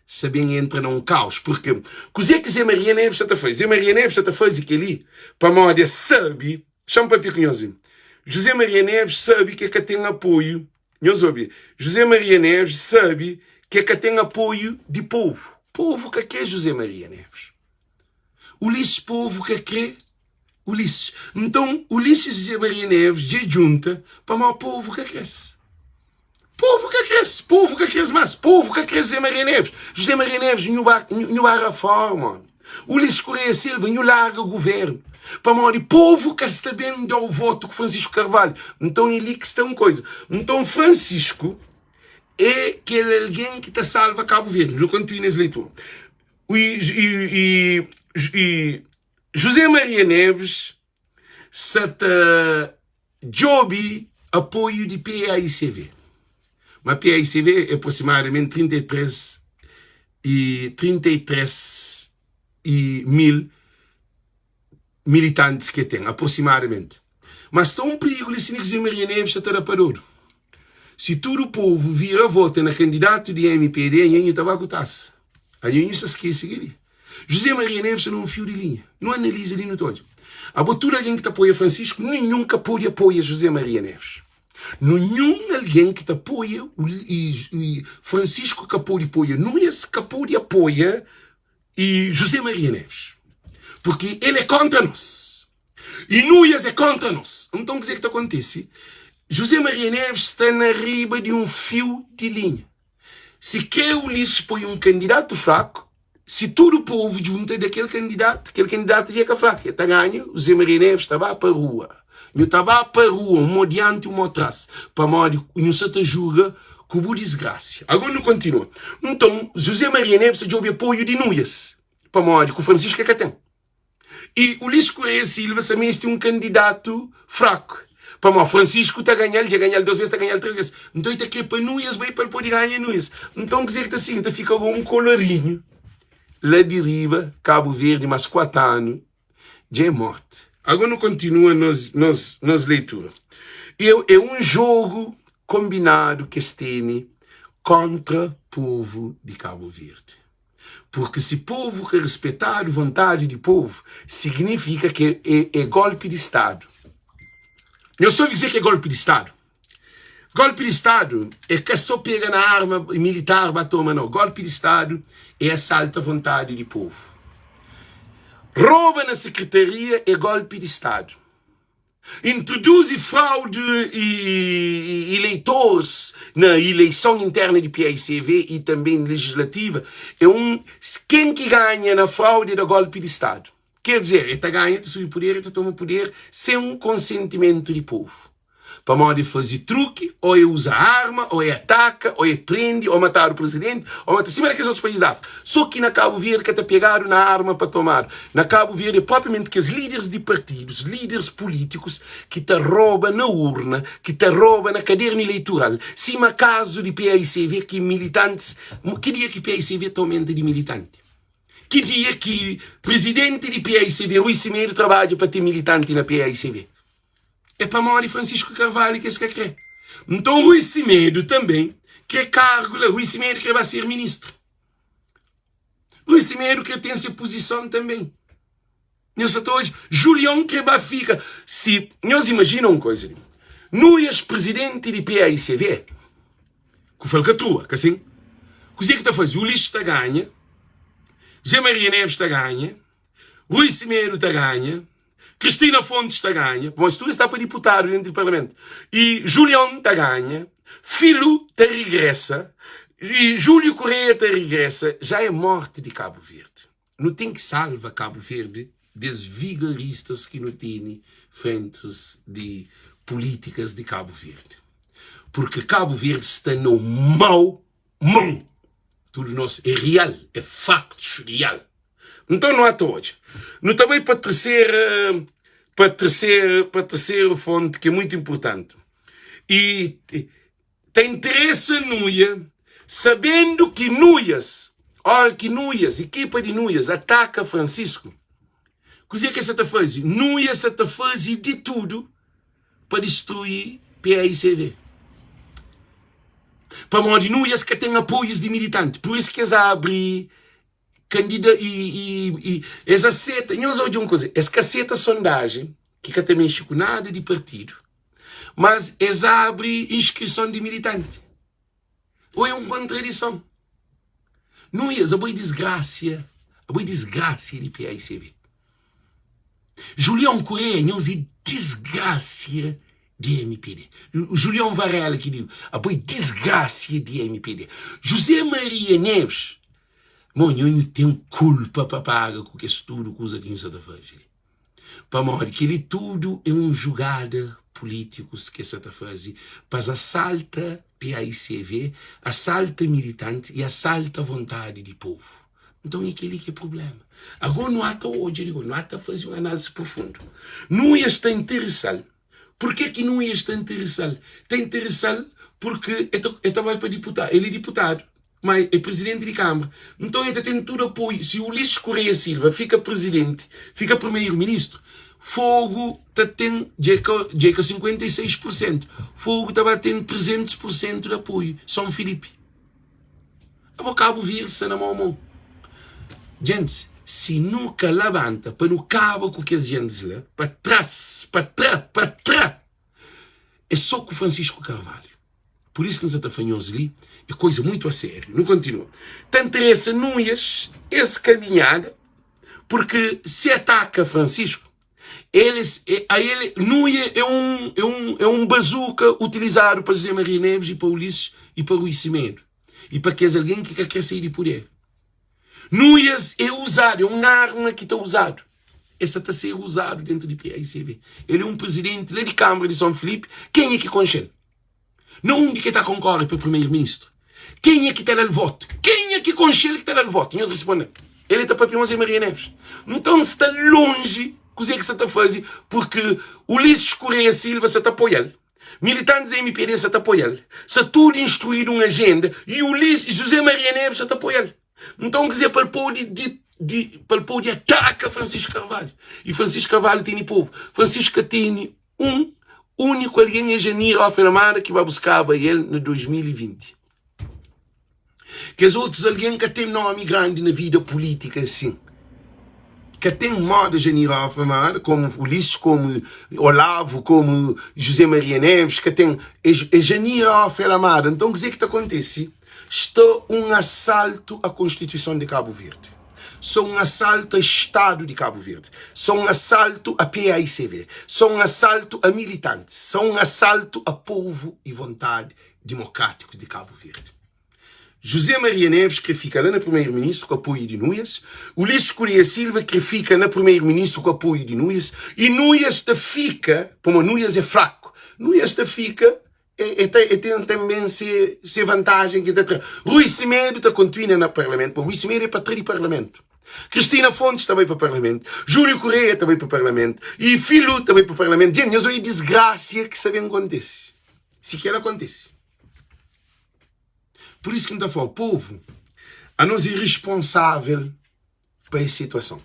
sta ben entra na un kaos, purke kuzê ki Zé Maria Neves sta ta faze? Zé Maria Neves sta ta faze kel-li pamodi el sabe, xa-m papia ku nhos li, José Maria Neves sabe ki el ka ten apoiu Nhos obi, José Maria Neves sabe ke ka ten apoiu di povu. Povu ka kre José Maria Neves. Ulisses povu ka kre Ulisses. Nton Ulisses José Maria Neves dja djunta pamodi povu ka kre-s. Povu ka kre-s, povu ka kre-s mas, povu ka kre José Maria Neves. José Maria Neves nhu ba nhu ba raforma omi. Ulisses Correia Silva nhu larga governu pamodi povu ka sta ben dau votu ku Francisco Carvalho. Nton é li ki sta un koza. Nton Francisco é kel algen ki ta salva Cabo Verde. Nu kontinua nes leitura. I, i, i, i José Maria Neves sa ta djobe apoiu di PAICV. Ma PAICV é aproximadamenti 33 e 33 e mil militantis ki el ten, aproximadamenti. Ma sta un prigu li si José Maria Neves sa ta da pa dodu. Si tudu povu vira vota na kandidatu di mpd, anha nhu ta ba ku tasa. Anha nhu sa skese kel-li. José Maria Neves sta na un fiu di linha. Nu analiza li nu ta odja. Abo tudu algen ki ta apoia Francisco, ninhun ka pode apoia José Maria Neves. Ninhun algen ki ta apoia Francisco ka pode apoia Nunes, ka pode apoia José Maria Neves. Porque el é kontra nos. E Nunes é kontra nos. Nton kuzê ki ta kontise? José Maria Neves sta na riba di un fiu di linha. Si kre Ulisses poi un kandidatu fraku, si tudu povu djunta da kel kandidatu, kel kandidatu dja ka fraku, el ta ganha, José Maria Neves ta ba pa rua. Nhu ta ba pa rua, un mo dianti, un mo tras, pamodi nhu sa ta juga ku bu disgrasia. Agora nu kontinua. Nton, José Maria Neves ta djobe apoiu di Nuias, pamodi ku Francisco el ka ten. I Ulisses Correia Silva sa meste un kandidatu fraku. Pamodi Francisco ta ganha-l, dja ganha-l dos bes, ta ganha-l tres bes. Nton el ta kre pa Nuias bai pa el pode ganha Nuias. Nton kuzê ki ta sigi? Ta fika go un kolorinhu la di riba, Kabu Verdi mas 4 anu dja é morti. Agora nu kontinua nos, nos, nos leitura. E é un jogu konbinadu ki es tene kontra povu di Kabu Verdi. Purki si povu ka rispetadu vontadi di povu, signifika ki é golpi di stadu. Nhos sabe kuzê ki é golpi di stadu? Golpi di stadu é ka so pega na arma militar ba toma, nau. Golpi di stadu é asalta vontadi di povu. Roba na sekretaria é golpi di stadu. Introduzi fraude i ileitores na ileison interna di paicv i tanben legislativa é un ken ki ganha na fraude da golpi di stadu. Ker dizer, e ta ganha, ta subi puder, e ta toma puder sen konsentimentu di povu. Pamodi e faze truki, o e uza arma, o e ataka, o e prende, o matadu prezidenti, o mata, sima na kes otus país di Afrika. So ki na Kabu Verdi ka ta pegadu na arma pa tomadu. Na Kabu Verdi é propriamenti kes líderes di partidus, líderes polítikus ki ta roba na urna, ki ta roba na kadernu eleitoral, sima kazu di paicv ki militantis, ki dia ki paicv ta omenta di militanti? Ki dia ki prizidenti di paicv, Rui Semedo, trabadja pa ten militanti na paicv? É pamodi Francisco Carvalho ki es ka kre. Nton Rui Semedo tanben kre kargu la. Rui Semedo kre ba ser ministru. Rui Semedo kre ten se puzison tanben. Nhos sa ta odja? Julion kre ba fika. Si nhos imajina un koza li. Nuias prizidenti di PAICV ku falkatrua, ka sin? Kuze ki ta faze? Ulisses ta ganha, Zé Maria Neves ta ganha, Rui Semedo ta ganha, Cristina Fontes ta ganha, pamodi tudu es sta pa diputadu dentu di parlamentu, i Julion ta ganha, Filu ta rigresa, i Julio Correia ta rigresa, já é morti di Kabu Verdi. Nu ten ki salva Kabu Verdi des vigaristas ki nu tene frentis di pulitikas di Kabu Verdi. Purki Kabu Verdi sta na un mau mon. Tudu nos é real, é faktus real. Nton nu ata odja. Nu ta bai pa tersera pa tersera pa terseru fonti ki é muitu inpurtanti. I ta interesa Nuia sabendu ki Nuias, ora ki Nuias, ekipa di Nuias ataka Francisco. Kuzê ki es sa ta faze? Nuia sa ta faze di tudu pa distrui paicv. Pamodi Nuias ka ten apoius di militanti, pur isu ki es abri kandida i, i, i es aseta. Nhos odja un kuza, es ka seta sondajen ki ka ta mexe ku nada di partidu, mas es abri inskrison di militanti. Ô é un kontradison? Nuias, abo é disgrasia, abo é disgrasia di paicv. Julião Correia, nhos é disgrasia di mpd. Julião Varela ki digo, abo é disgrasia di mpd. José Maria Neves, mo nho nhu ten kulpa pa paga ku kes tudu kuza ki nhu sa ta faze li. Pamodi kel-li tudu é un jugada pulítikus ki es sa ta faze pa-s asalta paicv, asalta militanti i asalta vontadi di povu. Nton é kel-li ki é prubléma. Agó nu ata odja di gó, nu ata faze un análisi profundu. Nuias ta interesa-l. Purkê ki Nuias ta interesa-l? Ta interesa-l purkê el ta, el ta bai pa diputadu, el é diputadu, má é prizidenti di kanbra. Nton el ta ten tudu apoiu. Si Ulisses Correia Silva fika prizidenti, fika primeru-ministru, Fogu ta ten, dja é ka, dja é ka 56 pur sentu, Fogu ta ba ten 300 pur sentu di apoiu. Son Filipi. Abo Cabo Verde sta na mau mon. Gentis, si nu ka labanta pa nu kaba ku kes gentis la, pa tras, pa tra, pa tra, é so ku Francisco Carvalho. Por isso ki N sa ta fla nhos li, é koisa muito a sério. Nu kontinua. Ta interesa nuias es kaminhada, porque se ataka Francisco, Eles, a ele, Nuie é um, é um, é um bazuca utilizado pa José Maria Neves e pa Ulisses e pa Rui Semedo e pa kes alguém ki ka kre sair di poder. Nuias é usado, é um arma ki ta usado. Essa ta ser usado dentro di PAICV. Ele é um presidente lá di Câmara de São Filipe, quem é ki konxe-l? Na undi ki el ta konkorre pa primeiro-ministro? Kenha ki ta da-l votu? Kenha ki konxe-l ki ta da-l votu? Nhos responde-m. El ta papia José Maria Neves. Nton sta lonji kuzê ki sa ta faze porque Ulisses Correia Silva sa ta apoia-l, militantes da MPD sa ta apoia-l, sa tudu instruídu un agenda e Ulisses, José Maria Neves sa ta apoia-l. Nton kuzê pa el pode di, di, pa el pode ataka Francisco Carvalho. E Francisco Carvalho tene povo. Francisco ka tene Un úniku algen é Janir Offermada ki ba buskaba el na 2020. Kes otus algen ka ten nomi grandi na vida pulítika asin. Ka ten moda Janir Offermada, komu Ulisses, komu Olavo, komu José Maria Neves, ka ten. É Janir Offermada. Nton, kuzê ki ta kontese? Sta un asaltu a Konstituison di Kabu Verdi. Sta un asaltu a Stadu di Kabu Verdi. Sta un asaltu a paicv. Sta un asaltu a militantis. Sta un asaltu a povu y vontadi dimokratiku di Kabu Verdi. José Maria Neves kre fika la na Primeiro-Ministru ku apoiu di Nuias. Ulisses Correia Silva kre fika na Primeiro-Ministru ku apoiu di Nuias. Y Nuias ta fika, pamodi Nuias é fraku, Nuias ta fika E ta e ten tanben se se vantajen ki ta tra. Rui Semedo ta kontinua na parlamentu, pa Rui Semedo é pa tra di parlamentu. Cristina Fontes ta bai pa parlamentu, Júlio Correia ta bai pa parlamentu e Filu ta bai pa parlamentu. Djen, nhos oi disgrasia ki sa ben kontese, si kel akontese. Pur isu ki N ta fla, povu, anos é responsável pa es situason.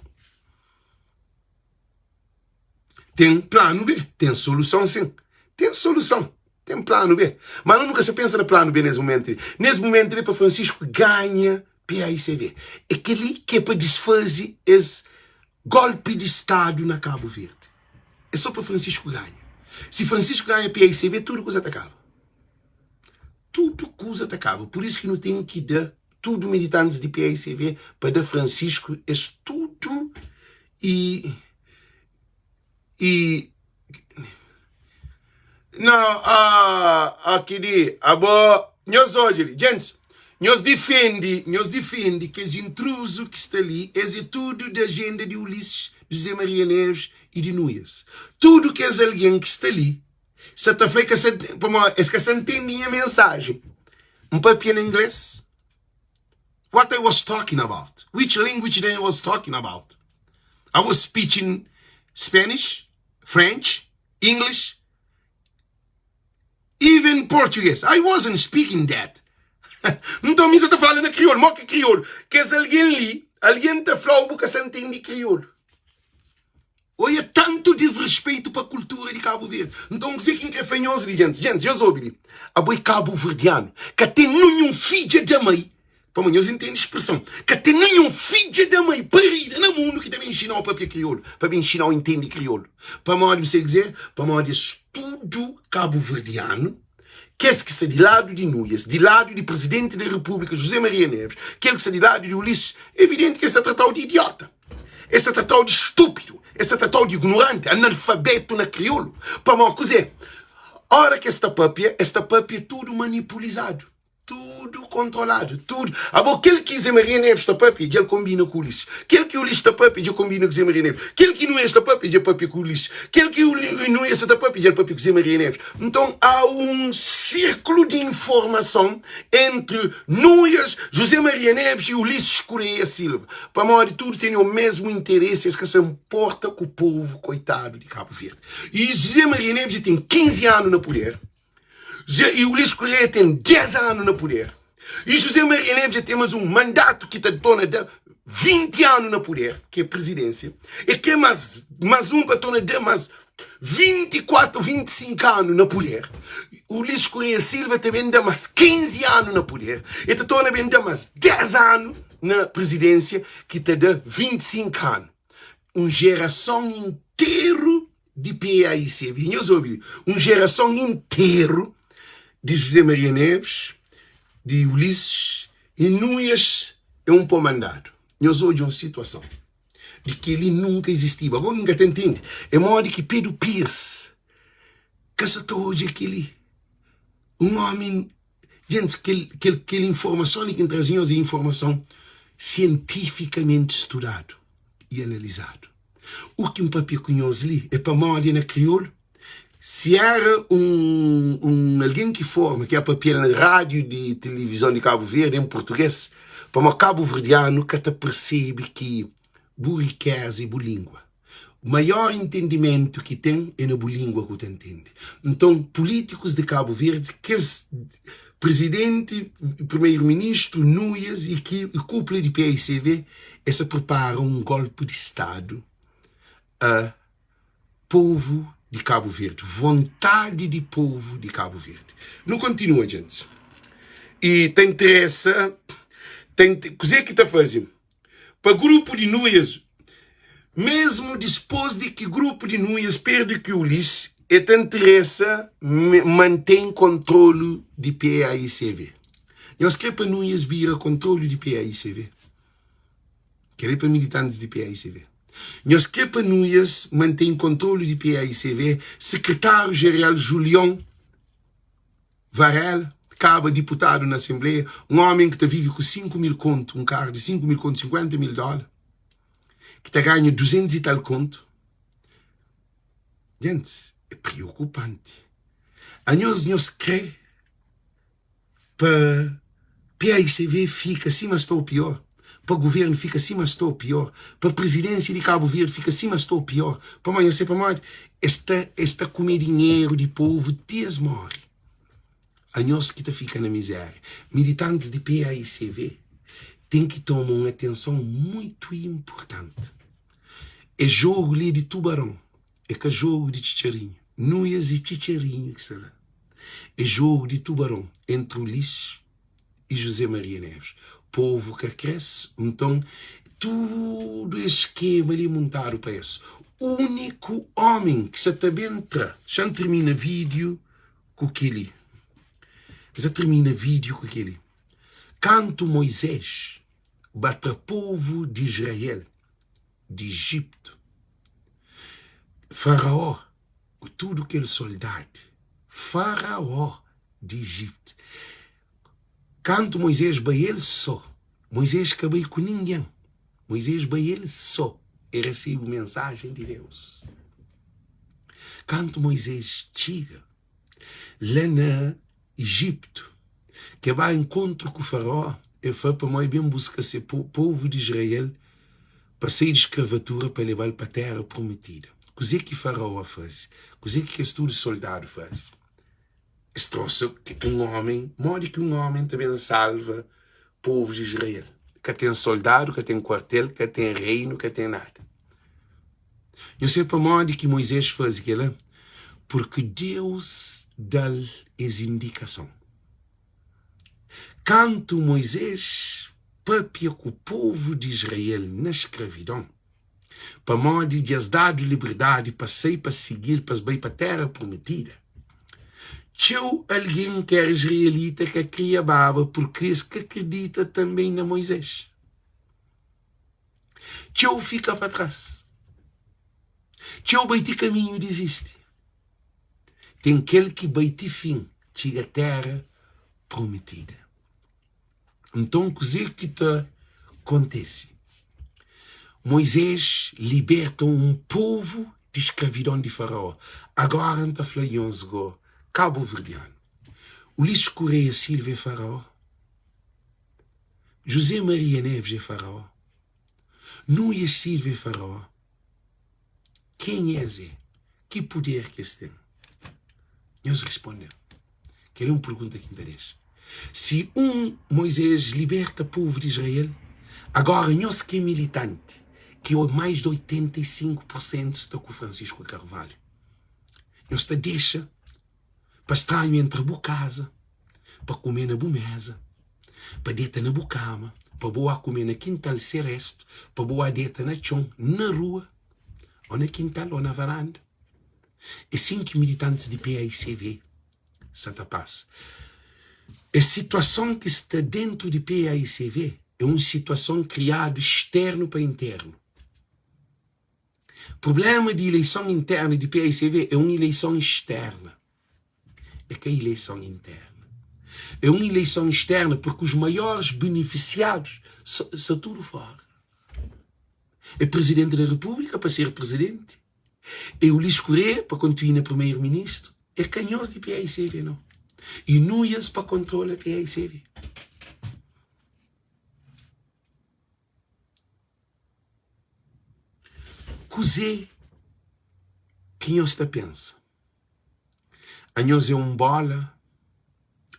Ten planu B, ten soluson sin. Ten soluson, ten planu B. Mas nu nunka sa pensa na planu B nes momentu li. Nes momentu li pa Francisco ganha PAICV. É kel-li ki é pa disfaze es golpi di stadu na Kabu Verdi. É so pa Francisco ganha. Si Francisco ganha PAICV, tudu kuza ta kaba. Tudu kuza ta kaba. Pur isu ki nu ten ki da tudu militantis di PAICV pa da Francisco es tudu i i no ah, ah kidi abo nhos odja li gentis nhos difendi nhos difendi kes intruzu ki sta li es é tudu di agenda di Ulisses di José Maria Neves i di Nuias tudu kes algen ki sta li sa ta fla ka sa pamodi es ka sa ntende nha mensajen N papia na inglês What I was talking about? Which language they was talking about? I was speaking Spanish, French, English, even Portuguese. I wasn't speaking that. Nton mi sa ta fala na kriolu. Mo ki kriolu? Kes algen li, algen ta fla-u bu ka sa ntende kriolu. Tantu disrespeitu pa kultura di Kabu Verdi. Nton kuzê ki N kre fla nhos li gentis? Gentis, nhos obi li, abo é kabuverdianu, ka ten ninhun fidja da mai, pamodi nhos intende spreson, ka ten ninhun fidja da mai parida na mundu ki ta ben inxina-u papia kriolu, pa ben inxina-u intende kriolu. Pamodi bu sabe kuzê? Pamodi es tudu kabuverdianu. Kes ki sta di ladu di Nuias, di ladu di Presidenti di Repúblika José Maria Neves, kel ki sta di ladu di Ulisses, é evidenti ki es ta trata-u di idiota, es ta trata-u di stúpidu, es ta trata-u di ignoranti, analfabetu na kriolu. Pamodi kuzê? Óra ki es ta pâpia, es ta pâpia tudu manipulizadu. Tudu kontroladu, tudu. Abo kel ki Zé Maria Neves ta papia, dja el konbina ku Ulisses. Kel ki Ulisses ta papia, dja konbina ku Zé Maria Neves. Kel ki Nunes ta papia, dja papia ku Ulisses. Kel ki Nunes ta papia, dja el papia ku Zé Maria Neves. Nton, há un sirkulu di informason entri Nunes, José Maria Neves i Ulisses Correia Silva. Pamodi tudu tene o mesmu interesi, es ka sa nporta ku povu koitadu di Kabu Verdi. I José Maria Neves dja ten 15 anu na puder. E Ulisses Correia tem 10 anu na puder. E José Maria Neves dja tem mas um mandatu ki ta torna da 20 anu na puder, ki é presidência. E ke mas, mas um pa torna da mas 24, 25 anu na puder. Ulisses Correia Silva ta ben da mas 15 anu na puder. E ta torna ben da mas 10 anu na presidência, ki ta da 25 anu. Um gerason interu di PAICV. Nhos obi li, un jerason interu di José Maria Neves, di Ulisses e Nuias é un pó mandadu. Nhos odja un situason di kel-li nunka izistiba. Agora N ka ta ntende é modi ki Pedro Pires ka sa ta odja kel-li. Un ómi, gentis, kel, kel, kel informason li ki N traze nhos é informason sientifikamenti studadu i analizadu. U ki N papia ku nhos li é pamodi na kriolu. Si éra un, un algen ki forma, ki a papia na rádiu di tilivizon di Kabu Verdi en purtugês, pamodi kabuverdianu ka ta persebe ki bu rikéza é bu língua. Maior entendimentu ki ten é na bu língua ku ta ntende. Nton, pulítikus di Kabu Verdi, kes prizidenti, primeru-ministru, Nuias i ki i kúpula di paicv, es sa pripara un golpi di Stadu a povu di Kabu Verdi, vontadi di povu di Kabu Verdi. Nu kontinua, djentis. I ta interesa, ta kuzê ki ta faze pa grupu di Nuias, mesmu dispôs di ki grupu di Nuias perde ki Ulis, e ta interesa mantém kontrolu di PAICV. Nhos kre pa Nuias bira kontrolu di PAICV? Kel é pa militantis di PAICV. Nhos kre pa Nuias mantém kontrolu di PAICV? Sekretáriu Jeral Julion Varela, kaba diputadu na Asenbleia, un ómi ki ta vive ku 5 mil kontu, un karu di 5 mil kontu, 50 mil dóla, ki ta ganha 200 i tal kontu. Gentis, é preokupanti. Anhos, nhos kre pa PAICV fika sima sta ô pior? Pa guvernu fika sima sta ô pior? Pa prizidénsia di Kabu Verdi fika sima sta ô pior? Pamodi, nhos sabe pamodi? Es ta, es ta kume dinheru di povu ti es móre. Anhos ki ta fika na mizéria. Militantis di PAICV ten ki toma un atenson muitu inpurtanti. Es jogu li é di tubaron, é ka jogu di txitxarinhu. Nuias e txitxarinhu ki sta la. É jogu di tubaron entri Ulisses e José Maria Neves. Povu ka kre-s, nton tudu es skema li muntadu pa es. Úniku ómi ki sa ta ben tra. Xa-m tirmina vídiu ku kel-li. N sa tirmina vídiu ku kel-li. Kantu Moisés ba tra povu di Israel di Ijiptu, Faraó ku tudu kel soldadi, Faraó di Ijiptu. Kantu Muizés bai el sô, Muizés ka bai ku ningen. Muizés bai el sô, el resebe mensajen di Deus. Kantu Muizés txiga la na Ijiptu, ke ba enkontru ku Faraó, el fla pamodi el ben buska se povu di Israel pa sai di skravatura pa leba-l pa Téra Prometida. Kuzê ki Faraó faze? Kuzê ki kes tudu soldadu faze? Es trosa un ómi. Modi ki un ómi ta ben salva povu di Israel? Ka ten soldadu, ka ten kuartel, ka ten reinu, ka ten nada. Nhos sabe pamodi ki Muizés faze kel-la? Purki Deus da-l es indikason. Kantu Muizés pâpia ku povu di Israel na skravidon, pamodi dja es dadu liberdadi pa sai pa sigi-l pa es bai pa Téra Prometida, txeu algen ki éra israelita ka kria baba purki es ka kridita tanbê na Muizés. Txeu fika pa tras. Txeu bai ti kaminhu dizisti. Ten kel ki bai ti fin txiga téra prometida. Nton kuzê ki ta kontise? Muizés liberta un povu di skravidon di Faraó. Agóra N ta fla nhos go, kabuverdianu, Ulisses Correia Silva é Faraó? José Maria Neves é Faraó? Nuias Silva é Faraó? Ken es é? Ki puder ki es ten? Nhos responde-m. Kel é un pergunta ki N ta dexa. Si un Moisés liberta povu di Israel, agora nhos ki é militanti, ki mais di 85 pur sentu sta ku Francisco Carvalho, nhos ta dexa pa stranhu entra bu kaza, pa kume na bu meza, pa deta na bu kama, pa bo a kume na kintal se restu, pa bo a deta na txon, na rua, o na kintal o na varanda. É sin ki militantis di paicv sa ta pasa. Es situason ki sta dentu di paicv é un situason kriadu sternu pa internu. Prublema di ileison interna di paicv é un ileison externa, é ka ileison interna. É un ileison externa porque os maiores beneficiados sa tudu fora. É Presidente da República pa ser Presidente, é Ulisses Correia pa kontinua Primeiro Ministro, é ka nhos di paicv nau. E Nuias pa kontrola paicv. Kuzê ki nhos ta pensa? Anhos é un bóla?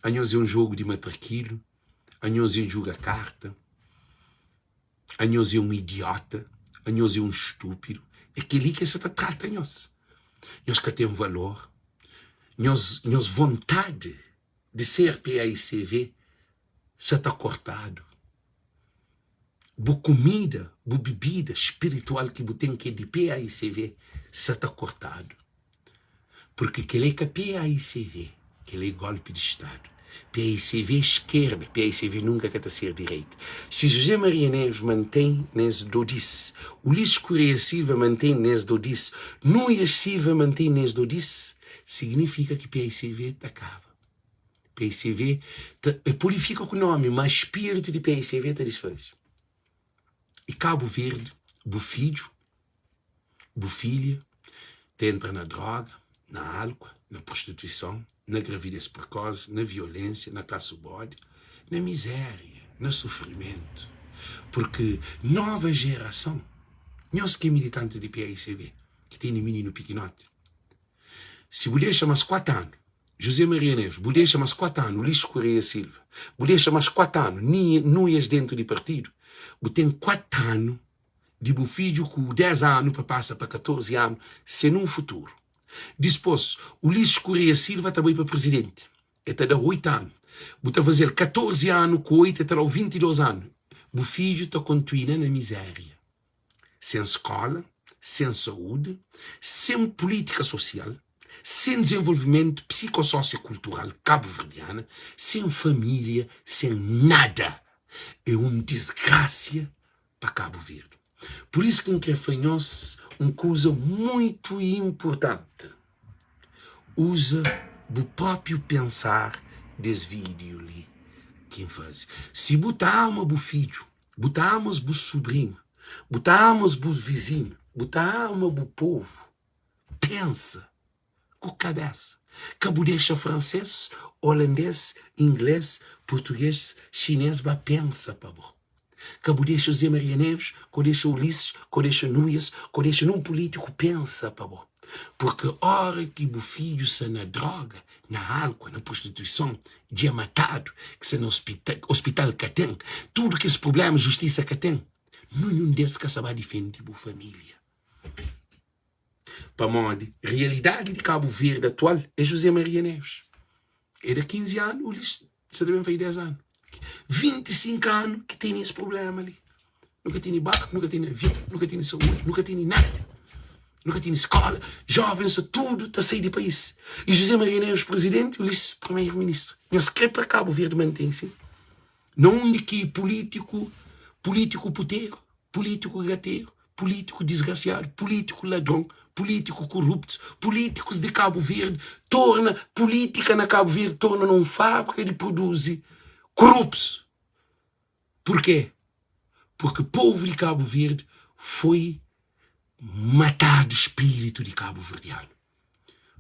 Anhos é un jogu di matrakilu? Anhos é djuga karta? Anhos é un idióta? Anhos é un stúpidu? É kel-li ki es sa ta trata nhos. Nhos ka ten valor. Nhos, nhos vontadi di ser PAICV sa ta kortadu. Bu kumida, bu bibida spiritual ki bu ten ki é di PAICV sa ta kortadu. Purki kel-la é ka PAICV, kel-la é golpi di Stadu. PAICV é skerda, PAICV nunka ka ta ser direita. Si José Maria Neves mantém nes dodis, Ulisses Correia Silva mantém nes dodis, Nuias Silva mantém nes dodis, signifika ki PAICV ta kaba. PICV ta e pode fika ku nomi ma spiritu di PICV ta disfaze. E Cabo Verde bu fidju, bu filha ta entra na droga, na álcool, na prostituison, na gravidez precoce, na violência, na kasu bodi, na miséria, na sufrimentu. Porque nova gerason, nhos ki é militantes di PICV, ki tene mininu pikinoti, Si bu dexa mas 4 anu, José Maria Neves, bu dexa mas 4 anu, Ulisses Correia Silva, bu dexa mas 4 anu, Nuias dentu di partidu, bu ten 4 anu di bu fidju ku 10 anu pa pasa pa 14 anu sen un futuru. Dispos, Ulisses Correia Silva ta bai pa prizidenti, e ta da 8 anu, bu ta faze-l 14 anu ku 8 e ta da-u 22 anu, bu fidju ta kontuina na mizéria. Sen skola, sen saúdi, sen pulítika sosial, sen dizenvolvimentu psikososiokultural kabuverdiana, sen família, sen nada. É un disgrasia pa Kabu Verdi. Pur isu ki N kre fla nhos un kuza muitu inpurtanti, uza bu própi pensar des vídiu li ki N faze. Si bu ta ama bu fidju, Bu ta ama-s bus subrinhu, bu ta ama-s bus vizinhu, bu ta ama bu povu. Pensa ku kabésa. Ka bu dexa fransês, olandês, inglês, purtugês, xinês ba pensa pa bo. Ka bu dexa José Maria Neves, ko dexa Ulisses, ko dexa Nuias, ko dexa nun pulítiku pensa pa bo. Purki óra ki bu fidju sta na dróga, na álkua, na prostituison, dja matadu, ki sta na ospital ka ten, tudu kes prubléma justisa ka ten, ninhun des ka sa ba difende bu família. Pamodi realidadi di Kabu Verdi atual é José Maria Neves. É da 15 anu, Ulisses sa ta ben fai 10 anu. 25 anu ki tene es problema li. Nu ka tene barku, nu ka tene avion, nu ka tene saúdi, nu ka tene nada. Nu ka tene skola, jovens sa tudu ta sai di país. E José Maria Neves presidenti, Ulisses primeiro ministro. Nhos kre pa Kabu Verdi mantém si? Na undi ki pulítiku, pulítiku puteru, pulítiku gateru, pulítiku disgrasiadu, pulítiku ladron, pulítiku kuruptus, pulítikus di Kabu Verdi torna pulítika na Kabu Verdi torna na un fábrika di produzi kuruptus. Purkê? Purki povu di Kabu Verdi foi matadu spiritu di kabuverdianu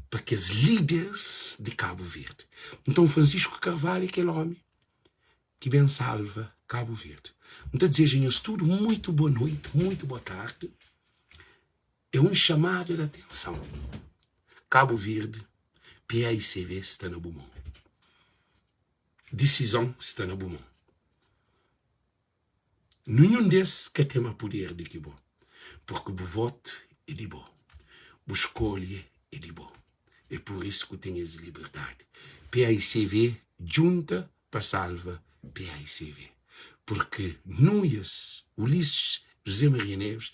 pa kes líderes di Kabu Verdi. Nton Francisco Carvalho é kel ómi ki ben salva Kabu Verdi. N ta dizeja nhos tudu muitu boa noiti, muitu boa tardi. É un xamada di atenson. Kabu Verdi, PAICV sta na bu mon. Disizon sta na bu mon. Ninhun des ka ten ma puder di ki bo, purki bu votu é di bo, bu skolha é di bo. É pur isu ku ten es liberdadi. Paicv djunta pa salva paicv, purki Nuias, Ulisses, José Maria Neves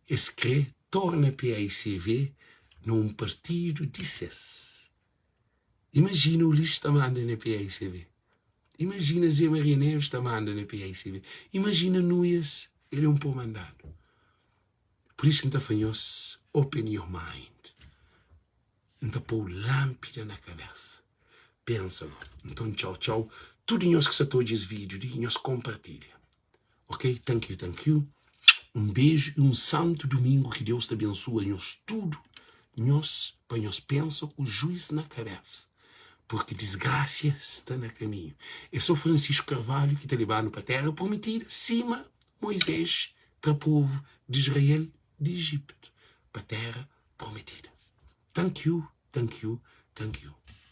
es kre torna paicv na un partidu di ses. Imajina Ulisses ta manda na paicv. Imajina Zé Maria Neves ta manda na paicv. Imajina Nuias, el é un pau mandadu. Pur isu ki N ta fla nhos, open your mind. N ta pô-u lánpida na kabésa. Pensa go. Nton, txau txau. Tudu nhos ki sa ta odja es vídiu li, nhos konpartilha. Ok? Thank you, thank you. Un beju i un santu dumingu ki Deus ta bensua nhos tudu nhos pa nhos pensa ku juis na kabésa purki disgrasia sta na kaminhu. É sô Francisco Carvalho ki ta leba-nu pa Téra Promitida sima Moisés tra povu di Israel di Ijiptu pa Téra Promitida. Thank you, thank you, thank you.